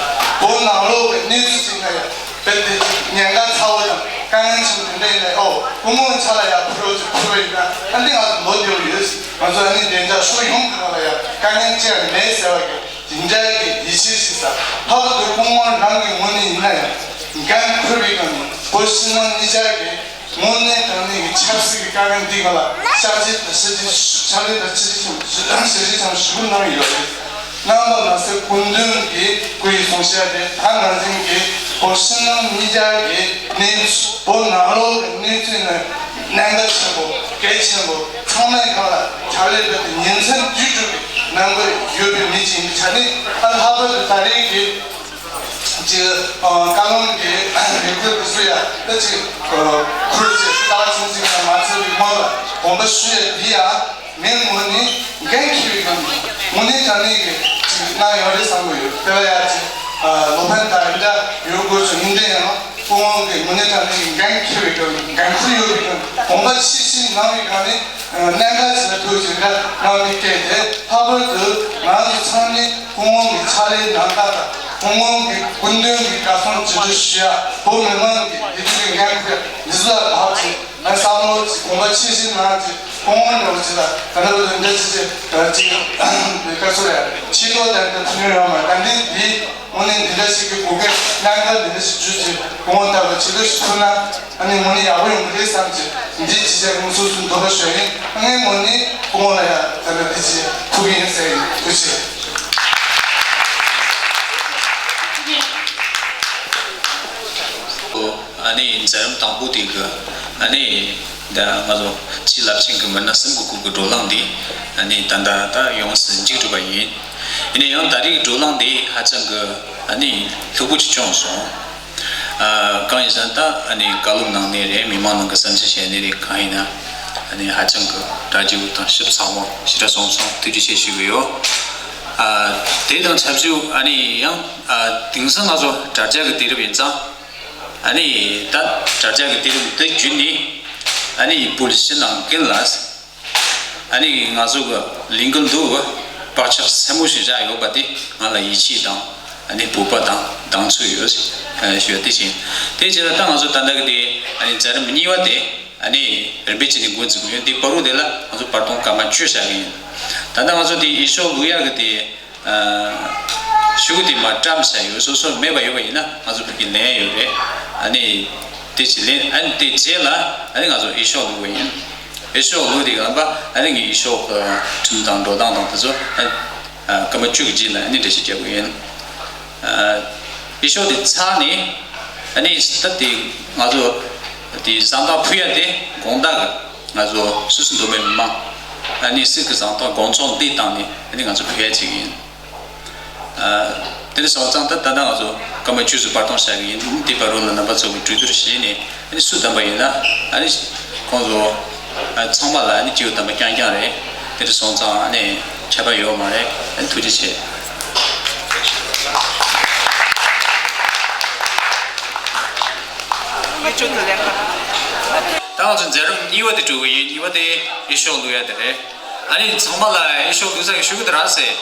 བོད་ནང་ལོགས་ཀྱི་གནས་ཚུལ་ཅིག་ན་ཡང་། དཔེ་དེ་ཉེན་ཁ་ཚ་བོ་དང་དཀའ་ངལ་ཆེན་པོ་དེ་འདྲ་ཡིན་ན། ཨོ་སྐུ་ངོ་ཆ་ལ་ཡ་ཕུལ་རོགས་ཅིག་ཕུལ་བ་ཡིན་ན། ཨ་འདི་ང་ཚོ་ལོ་བདེ་བོ་ཡོད། ང་ཚོ་ཨ་ནི་བདེ་འཇགས་ཕྱོགས་ཡོངས་ཀྱི་ནང་ལ་ཡ་དཀའ་ངལ་ཅི་ཡང་མེད་ཟེར་བ་གི་དེ་འདྲ་གི་ཡིད་ཆེས་ཤིག་ས། ལྷག་པར་དུ་སྐུ་ངོ་རང་གི་ངོས་ནས་ཡིན་ན་ཡང་འགན་ཁུར་བའི་སྒང་ནས་བོད་ཕྱི་ནང་གཉིས་ཆ་གི་ དངོས་གནས་དྲང་གནས་ཀྱི་ཆབ་སྲིད་ཀྱི་དཀའ་ངལ་འདི་ག་ལ་ཕྱག་རྗེས་དང་ཕྱག་རྗེས་ཕྱག་ལས་དང་ཕྱག་རྗེས་ཆེན་པོ་ཞེ་དྲག་ཞེ་དྲག་ཞུ་གནང་ཡོད་རེད། གནང་བ་མ་ཟད་སྐུ་མདུན་གྱི་སྐུ་ཡི་གསུང་བཤད་རེད། ད་ནང་བཞིན་གྱི་བོད་ཕྱི་ནང་གཉིས་ཆར་གྱི་གནས་ཚུལ། བོད་ནང་ལོགས་ཀྱི་གནས་ཚུལ་ནི་གནད་འགག་ཆེན་པོ་གལ་ཆེན་པོ་ཚང་མའི་སྒང་ལ་ཕྱག་ལས་འབད་དེ་ཉིན་མཚན་དུས་དྲུག་གི་ནང་གི་ཡོད་པའི་མི་ཅིག་ཡིན་པའི་ཆ་ནས། ཨ། ལྷག་པར་དུ་ད་རེས་ཀྱི་ཅིག་ཨ། བཀའ་བློན་གྱི་རེ་སྐུལ་དེ་ཚོ་ཡ་ད་ཅིག་ཨ། ཁུར་ཅིག་ཏག་ཅིག་ཅིག་ཡང་མ་ཚོར་བའི་སྔོན་ལ་དགོངས་པ་ཞུ་ཡ་འདི་ཡ་ངའི་ངོས་ནས་འགན་འཁྱེར་བའི་སྒང་ནས་དངོས་གནས་དྲང་གནས་ཀྱི་ཅིག་གནང་ཡོད་རེད་བསམ་གྱི་ཡོད། དེ་ལ་ཡ་ཅིག་ཨ། ལོ་ཕན་དང་འདྲ་ཡོད་དགོས་ཚུལ་ཡིན་དེ་ཡང་སྐུ་ངོ་གིས་དངོས་གནས་དྲང་གནས་ཀྱི་འགན་འཁྱེར་བའི་སྒང་ནས་འགན་ཁུར་ཡོད་པའི་སྒང་ནས་དགོངས་པ་ཆེ་བཞེས་གནང་བའི་སྒང་ནས། ཨ། གནད་འགག་ཆེ་ལ་ཐུགས་རྗེ་འདྲ་གནང་བའི་སྐད་དེ། ལྷག་པར་དུ་ང་ཚོ་ཚང་མས་སྐུ་ངོ་གི་ཕྱག་ལས་རྣམ་དག་དང་། སྐུ་ངོ་གི་སྐུ་མདུན་གྱི་བཀའ་གསུང་ཇི་འདྲ་ཞུ་ཡ། བོད་མི་མང་གི་བདེ་སྡུག་གི་འགན་ཁུར་ཡ་འདི་ཚོ་ལ་བབ་ཅིག་ང་བསམ་བློ་ཅིག་དགོངས་པ་ཆེ་བཞེས་གནང་ཅིག་སྐུ་ངོ་འདྲ་བོ་ཅིག་ལ་ད་ལྟ་བར་དུ་འདྲ་ཅིག་ཅིག་ཅིག་བཀའ་ཟུར་ཡ་ཆེ་མཐོ་ལྡན་དུ་ཐུགས་མྱོང་ཡོད་མ་རེད། ད་འདི་འདི། དངོས་གནས་འདི་འདྲ་ཞིག་གི་གོ་སྐབས་གནད་འགག་འདི་འདྲ་ཞིག་བརྒྱུད་ཅིག་སྐུ་ངོ་ལྟ་བུ་ཆེད་དུ་ཞིག་ཐུག་ན། ཨ་ནི་དངོས་གནས་ཡག་པོ་ཡོང་གི་རེད་བསམ་ཅིག་འདི་ཅི་བྱས་ངོ་སོ་སོའི་འདོད་པ་ཞུ་ཡིན། ངའི་ངོས་ནས་སྐུ་ངོ་ལ་ཡ་ད་ལྟ་འདི་ཅི་ཐུག་གི་ཡིན་ཟེར་ཡིན། ཐུགས་རྗེ་ཆེ། ཨ་ནི་མཛད་རིམ་དང་པོ་དེ་གི་ཨ་ནི། ད་ང་ཚོ་ཕྱི་རླབས་ཆེན་གྱི་མི་སྣ་གསུམ་གྱི་སྐོར་གྱི་བགྲོ་གླེང་འདི་ཨ་ནི་ད་ལྟ་ད་ཡོངས་སུ་མཇུག་གྲུབ་པ་ཡིན། ཡིན་ན་ཡང་ད་རེས་ཀྱི་བགྲོ་གླེང་འདི་ཧ་ཅང་གི་ཨ་ནི་ལྷུག་པོ་ཅིག་བྱུང་སོང་། ཨ། གང་ཡིན་ཟེར་ན་ད་ཨ་ནི་བཀའ་སློབ་གནང་ནི་རེད། མི་མང་ནང་གི་བསམ་འཆར་བཤད་ནི་རེད། གང་ཡིན་ན་ཨ་ནི་ཧ་ཅང་གི་གྲ་རྒྱས་པོ་དང་ཞིབ་ཚགས་པོ་ཞེ་དྲག་སོང་སོང་། ཐུགས་རྗེ་ཆེ་ཞུ་གི་ཡོད། ཨ། དེ་དང་ཆབས་ཅིག་ཨ་ནི་ཡང་ཨ་དེང་སང་ང་ཚོ་དྲ་རྒྱ་གི་དུས་རབས་ཡིན་ཙང་། ཨ་ནི་ད་དྲ་རྒྱ་གི་དུས་རིམ་དེ་བརྒྱུད་ནས་ཨ་ནི་བོད་ཕྱི་ནང་ཀུན་ལ་ཨ་ནི་ང་ཚོ་གི་ལས་འགུལ་འདི་བག་ཆགས་ཆེན་པོ་ཞིག་བཞག་ཡོད་པ་དེ་ང་ལ་ཡིད་ཆེས་དང་ཨ་ནི་སྤོབས་པ་དང་གདེང་ཚོད་ཡོད་ཞུ་བ་དེ་བཞིན། དེ་བྱས་ན་ད་ང་ཚོ་ད་ལྟ་གི་དེ་ཨ་ནི་མཛད་རིམ་གཉིས་པ་དེ་ཨ་ནི་རིམ་པས་བྱས་ནས་འགོ་འཛུགས་ཀྱི་ཡོད། དེ་བར་དུ་དེ་ལ་ང་ཚོ་བར་སྟོང་སྐར་མ་བཅུ་བཞག་གི་ཡིན། ད་ལྟ་ང་ཚོ་དེ་འོས་ཤོག་བླུག་ཡག་གི་དེ། ཨ། ཤོག་གུ་དེ་མར་བཀྲམ་བཞག་ཡོད། སོ་སོར་མེད་པ་ཡོད་པ་ཡིན་ན་ང་ཚོ་ཕ་གིར་ལེན་ཡོད་རེད། ཨ་ནི་དེ་ཅིག་ལེན། ཨ་ནི་དེ་རྗེས་ལ་ཨ་ནི་ང་ཚོ་འོས་ཤོག་བླུག་པ་ཡིན། འོས་ཤོག་བླུག་དུས་ཙམ་པ་ཨ་ནི་ངའི་འོས་ཤོག་གི་ཁྲིམས་དང་འགྲོ་སྟངས་དང་དེ་ཚོ་ཨ་ཨ་སྐར་མ་བཅུ་གི་རྗེས་ལ་ཨ་ནི་འགྲེལ་བཤད་རྒྱག་དགོས་ཡིན། ཨ། འོས་ཤོག་དེ་ཚར་ནས་ཨ་ནི་ད་དེ་ང་ཚོ་དེ་གཟེངས་རྟགས་ཕུལ་ཡ་དེ་དགོང་དག་གི་ང་ཚོ་སུད་སི་མདོ་སྨད་མི་མང་ཨ་ནི་སྲིད་ཀྱི་གཟེངས་རྟགས་དགོང་ཚོགས་འདི་བཏང་ནས་ཨ་ནི་ང་ཚོ་ཕུལ་ཡ་བྱེད་ཀྱི་ཡིན། ཨ། དེ་འདྲ་སོང་ཙང་ད་ད་ལྟ་ང་ཚོ་སྐར་མ་བཅུ་ཙམ་བར་སྟོང་བཞག་གི་ཡིན། དེ་བར་དུ་ལ་རྣམ་པ་ཚོ་གིས་གྲོས་བསྡུར་བྱས་ནས་ཨ་ནི་སུ་བདམས་པ་ཡིན་ན་ཨ་ནི་ཁོང་ཚོ་ཨ་ཚང་མ་ལ་ཨ་ནི་སྐྱེས་བུ་དམ་པ་རྐྱང་རྐྱང་རེད། དེ་འདྲ་སོང་ཙང་ཨ་ནི་ཁྱད་པར་ཡོད་མ་རེད། ཨ་ནི་ཐུགས་རྗེ་ཆེ། ད་ང་ཚོ་མཛད་རིམ་གཉིས་པ་དེ་གྲུབ་ཀྱི་ཡིན། གཉིས་པ་དེ་འོས་ཤོག་བླུག་ཡ་དེ་རེད། ཨ་ནི་ཚང་མ་ལ་འོས་ཤོག་བླུག་ས་གི་ཤོག་གུ་དེ་རག་སོང་།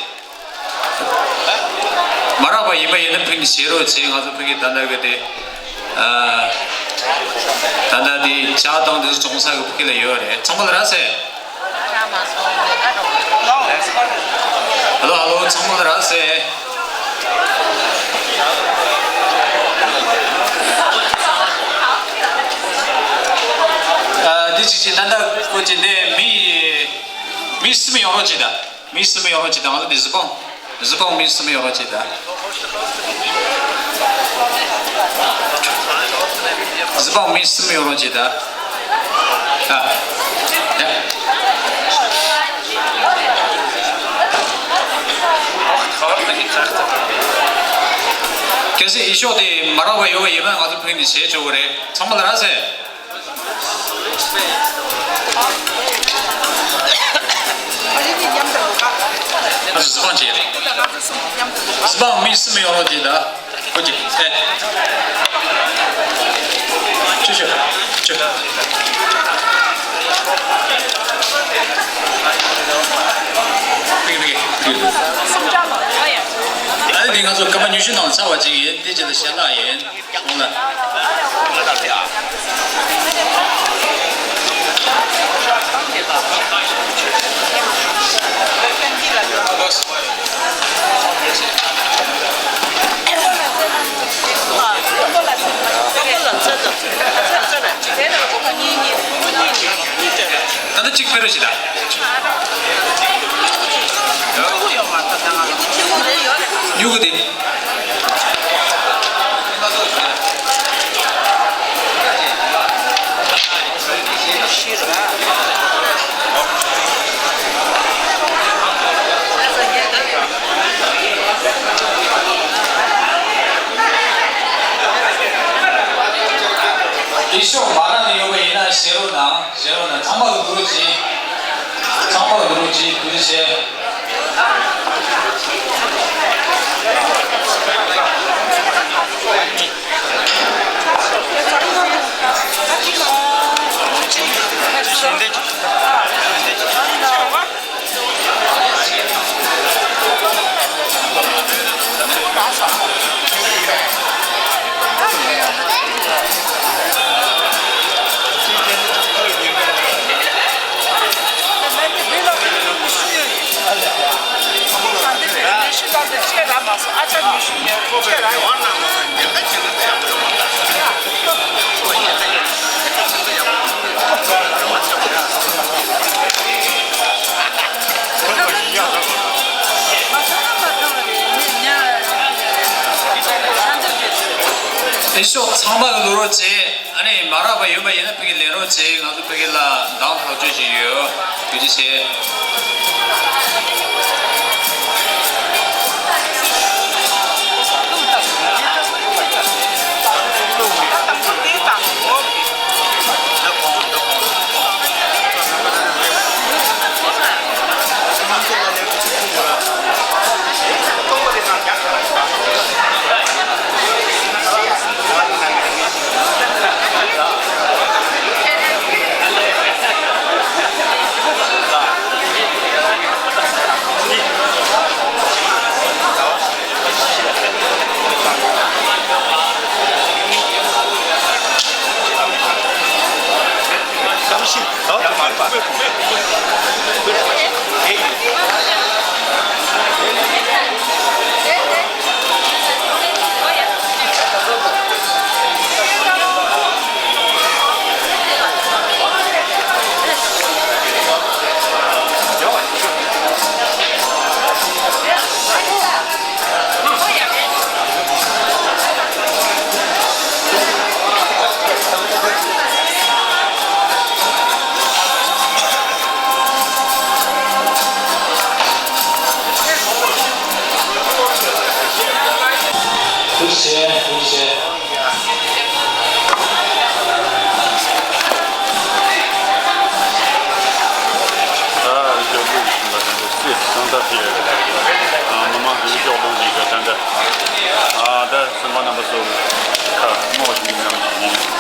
མ་རག་པ་ཡིན་པ་ཡིན་ན་ཕུལ་ནས་བཞེས་རོགས་བྱེད། ང་ཚོ་ཕ་གི་ད་ལྟ་གི་དེ་ཨ་ད་ལྟ་དེ་ཇ་དང་དེ་ཚོ་བཙོང་ས་གི་ཕ་གི་ལ་ཡོད་རེད། ཚང་མ་ལ་རག་སོང་། ཧ་ལོ་ཧ་ལོ། ཚང་མ་ལ་རག་སོང་། ཨ་འདི་ཅིག་ཅིག་ད་ལྟ་ཁོ་ཅིག་འདི་མི་མི་གསུམ་ཡོང་རོགས་བྱེད་ད། མི་གསུམ་ཡོང་རོགས་བྱེད་དང་། ང་ཚོ་འདི་གཟི་ཕང་། གཟི་ཕང་མི་གསུམ་ཡོང་རོགས་བྱེད་དང་། གཟི་ཕང་མི་གསུམ་ཡོང་རོགས་བྱེད་དང་། ཨ། ཡ། གལ་སྲིད་འོས་ཤོག་དེ་མ་རག་པ་ཡོད་པ་ཡིན་ན་ང་ཚོ་ཕ་གི་ནས་བྱེད་ཆོག་གི་རེད། ཚང་མ་ལ་རག་སོང་། ང་ཚོ་གཟི་ཕང་བྱེད། གཟི་ཕང་མི་གསུམ་ཡོང་རོགས་བྱེད་དང་། ཨོ་ཀེ། ཨེ། ཆུ་ཆུ། ཆུ། ཕིག་ཕིག་ཕིག། ཨ་ནི་འདི་ང་ཚོ་སྐར་མ་ཉི་ཤུ་ནང་ཚར་བ་ཅིག་ཡིན། དེ་རྗེས་ལ་ཞལ་ལག་ཡིན། ཅིག་ཕེ་རོ་ཞིག་ད། ཉུ་གུ་དེ། ཡེ་ཤུ་མ་ར་ནས་ཡོང་བ་ཡིན་ན་ཤེས་རོགས་གནང་། ཤེས་རོགས་གནང་། ཚང་མ་གི་འདུག་རོགས་གྱིས། ཚང་མ་གི་འདུག་རོགས་གྱིས། ཐུགས་རྗེ་ཆེ། ཨེ་ཤོག་ཚང་མ་གི་འདུག་རོགས་བྱེད། ཨ་ནི་མ་རག་པ་ཡོད་པ་ཡིན་ན་ཕ་གི་ལེན་རོགས་བྱེད། ང་ཚོ་ཕ་གི་ལ་འདང་ཐག་ཆོད་ཅིག་ཡོད། ཐུགས་རྗེ་ཆེ། ཐུགས་རྗེ་ཆེ། ཐུགས་རྗེ་ཆེ། ཨ་ཞོགས་པ་ཞིག་ལ་ད་ལྟ་སྲིད་གཙང་ཐབས་ཡོད། ཨ་མི་མང་གི་ཞོགས་པ་ཞིག་ག་ད་ལྟ་ཨ་ད་སེམས་པ་རྣམ་པ་ཚོ་ཁ་རྨོག་ཞིག་ཉམས་ཞིག་ཡིན།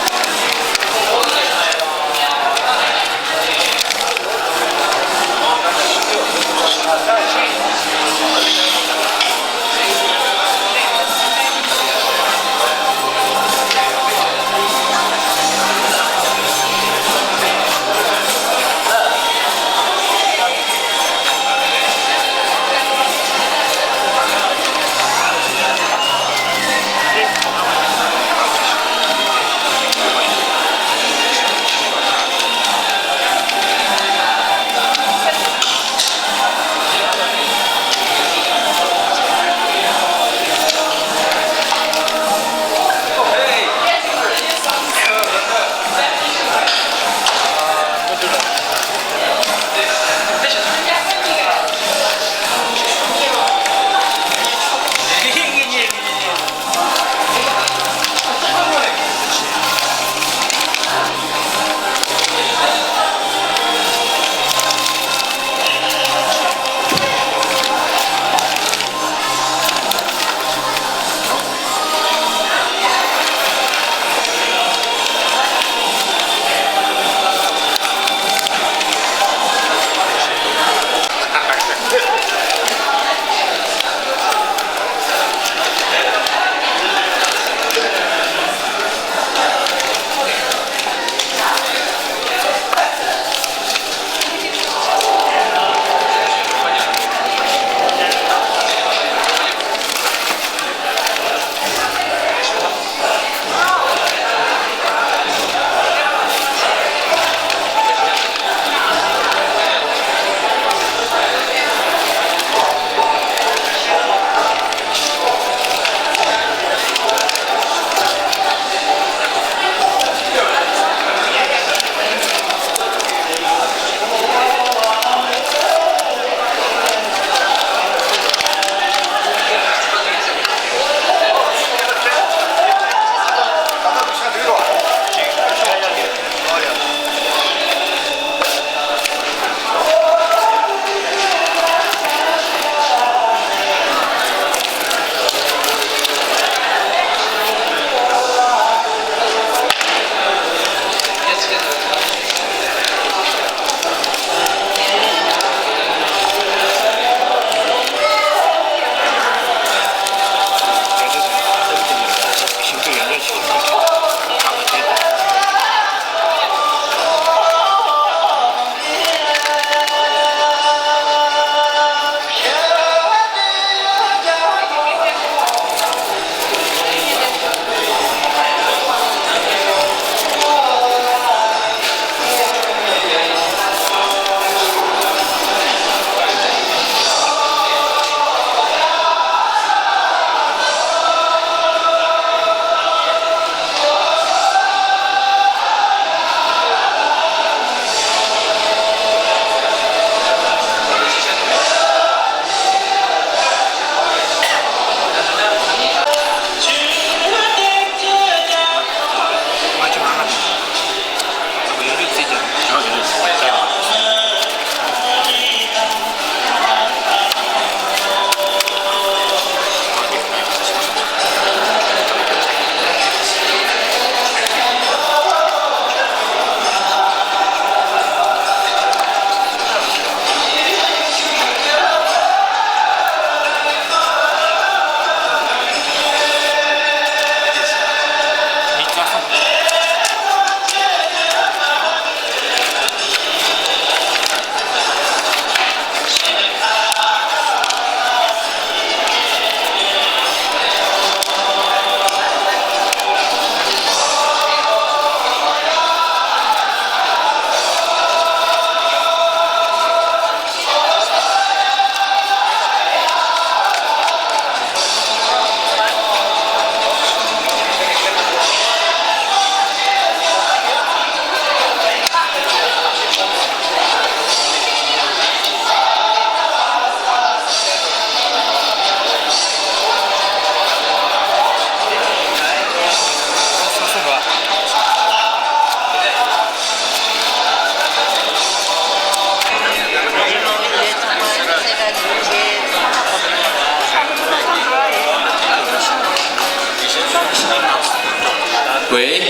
ཝེ།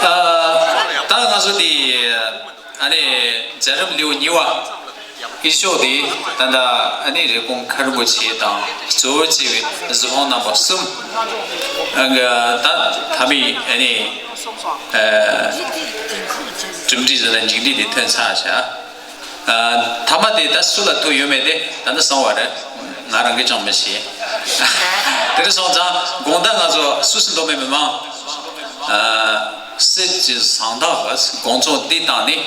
ཨ། ད་ང་ཚོ་དེ་ཨ་ནི་རྒྱལ་རབས་ལེའུ་གཉིས་པ་ཨི་ཤོག་དེ་ད་ལྟ་ཨ་ནི་རེབ་གོང་མཁན་རིན་པོ་ཆེ་དང་གཙོ་བོ་བྱས་པའི་གཟིགས་སྤོང་རྣམ་པ་གསུམ། ཨ། ད་མཐའ་མའི་ཨ་ནི་ཨ་གྲུབ་འབྲས་ཟེར་ན་མཇུག་འབྲས་དེ་ཐོན་ཚར་བཞག། ཨ། མཐའ་མ་དེ་ད་སུ་ལ་ཐུག་ཡོད་མེད་དེ་ད་ནི་གསང་བ་རེད། ང་རང་གིས་ཀྱང་མི་ཤེས། དེ་འདྲ་སོང་ཙང་དགོང་དག་ང་ཚོ་སུ་སུ་འདུག་མེད་མི་མང་། ཨ། སྲིད་ཀྱི་གཟེངས་རྟགས་དགོངས་རྫོགས་འདི་བཏང་ནས་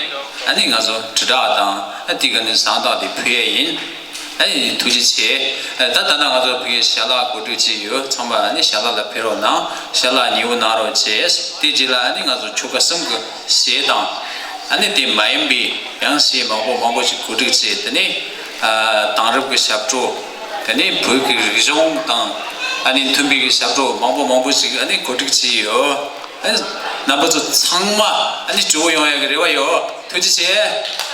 ཨ་ནི་ང་ཚོ་དྲིལ་བསྒྲགས་དང་ཨ་དེ་ག་ནས་གཟེངས་རྟགས་དེ་ཕུལ་ཡས་ཡིན། ཨ་ནི་ཐུགས་རྗེ་ཆེ། ཨ། ད་ད་ལྟ་ང་ཚོ་བོད་ཀྱི་ཞལ་ལག་གོ་སྒྲིག་བྱས་ཡོད། ཚང་མ་ཨ་ནི་ཞལ་ལག་ལ་ཕེབས་རོགས་གནང་། ཞལ་ལག་ཉེ་བོ་གནང་རོགས་བྱས། དེ་རྗེས་ལ་ཨ་ནི་ང་ཚོ་ཆོལ་ཁ་གསུམ་གྱི་གཞས་དང་། ཨ་ནི་དེ་མ་ཡིན་པའི་ཡང་གཞས་མང་པོ་མང་པོ་ཞིག་གོ་སྒྲིག་བྱས། དེ་ནས་ཨ་དེང་རབས་ཀྱི་ཞབས་བྲོ། དེ་ནས་བོད་ཀྱི་རིག་གཞུང་དང་ཨ་ནི་མཐུན་པའི་གི་ཞབས་བྲོ་མང་པོ་མང་པོ་ཞིག་ཨ་ནི་གོ་སྒྲིག་བྱས་ཡོད། ཨ་ནི་རྣམ་པ་ཚོ་ཚང་མ་ཨ་ནི་སྤྲོ་བོ་ཡོང་ཡག་གི་རེ་བ་ཡོད། ཐུགས་རྗེ་ཆེ།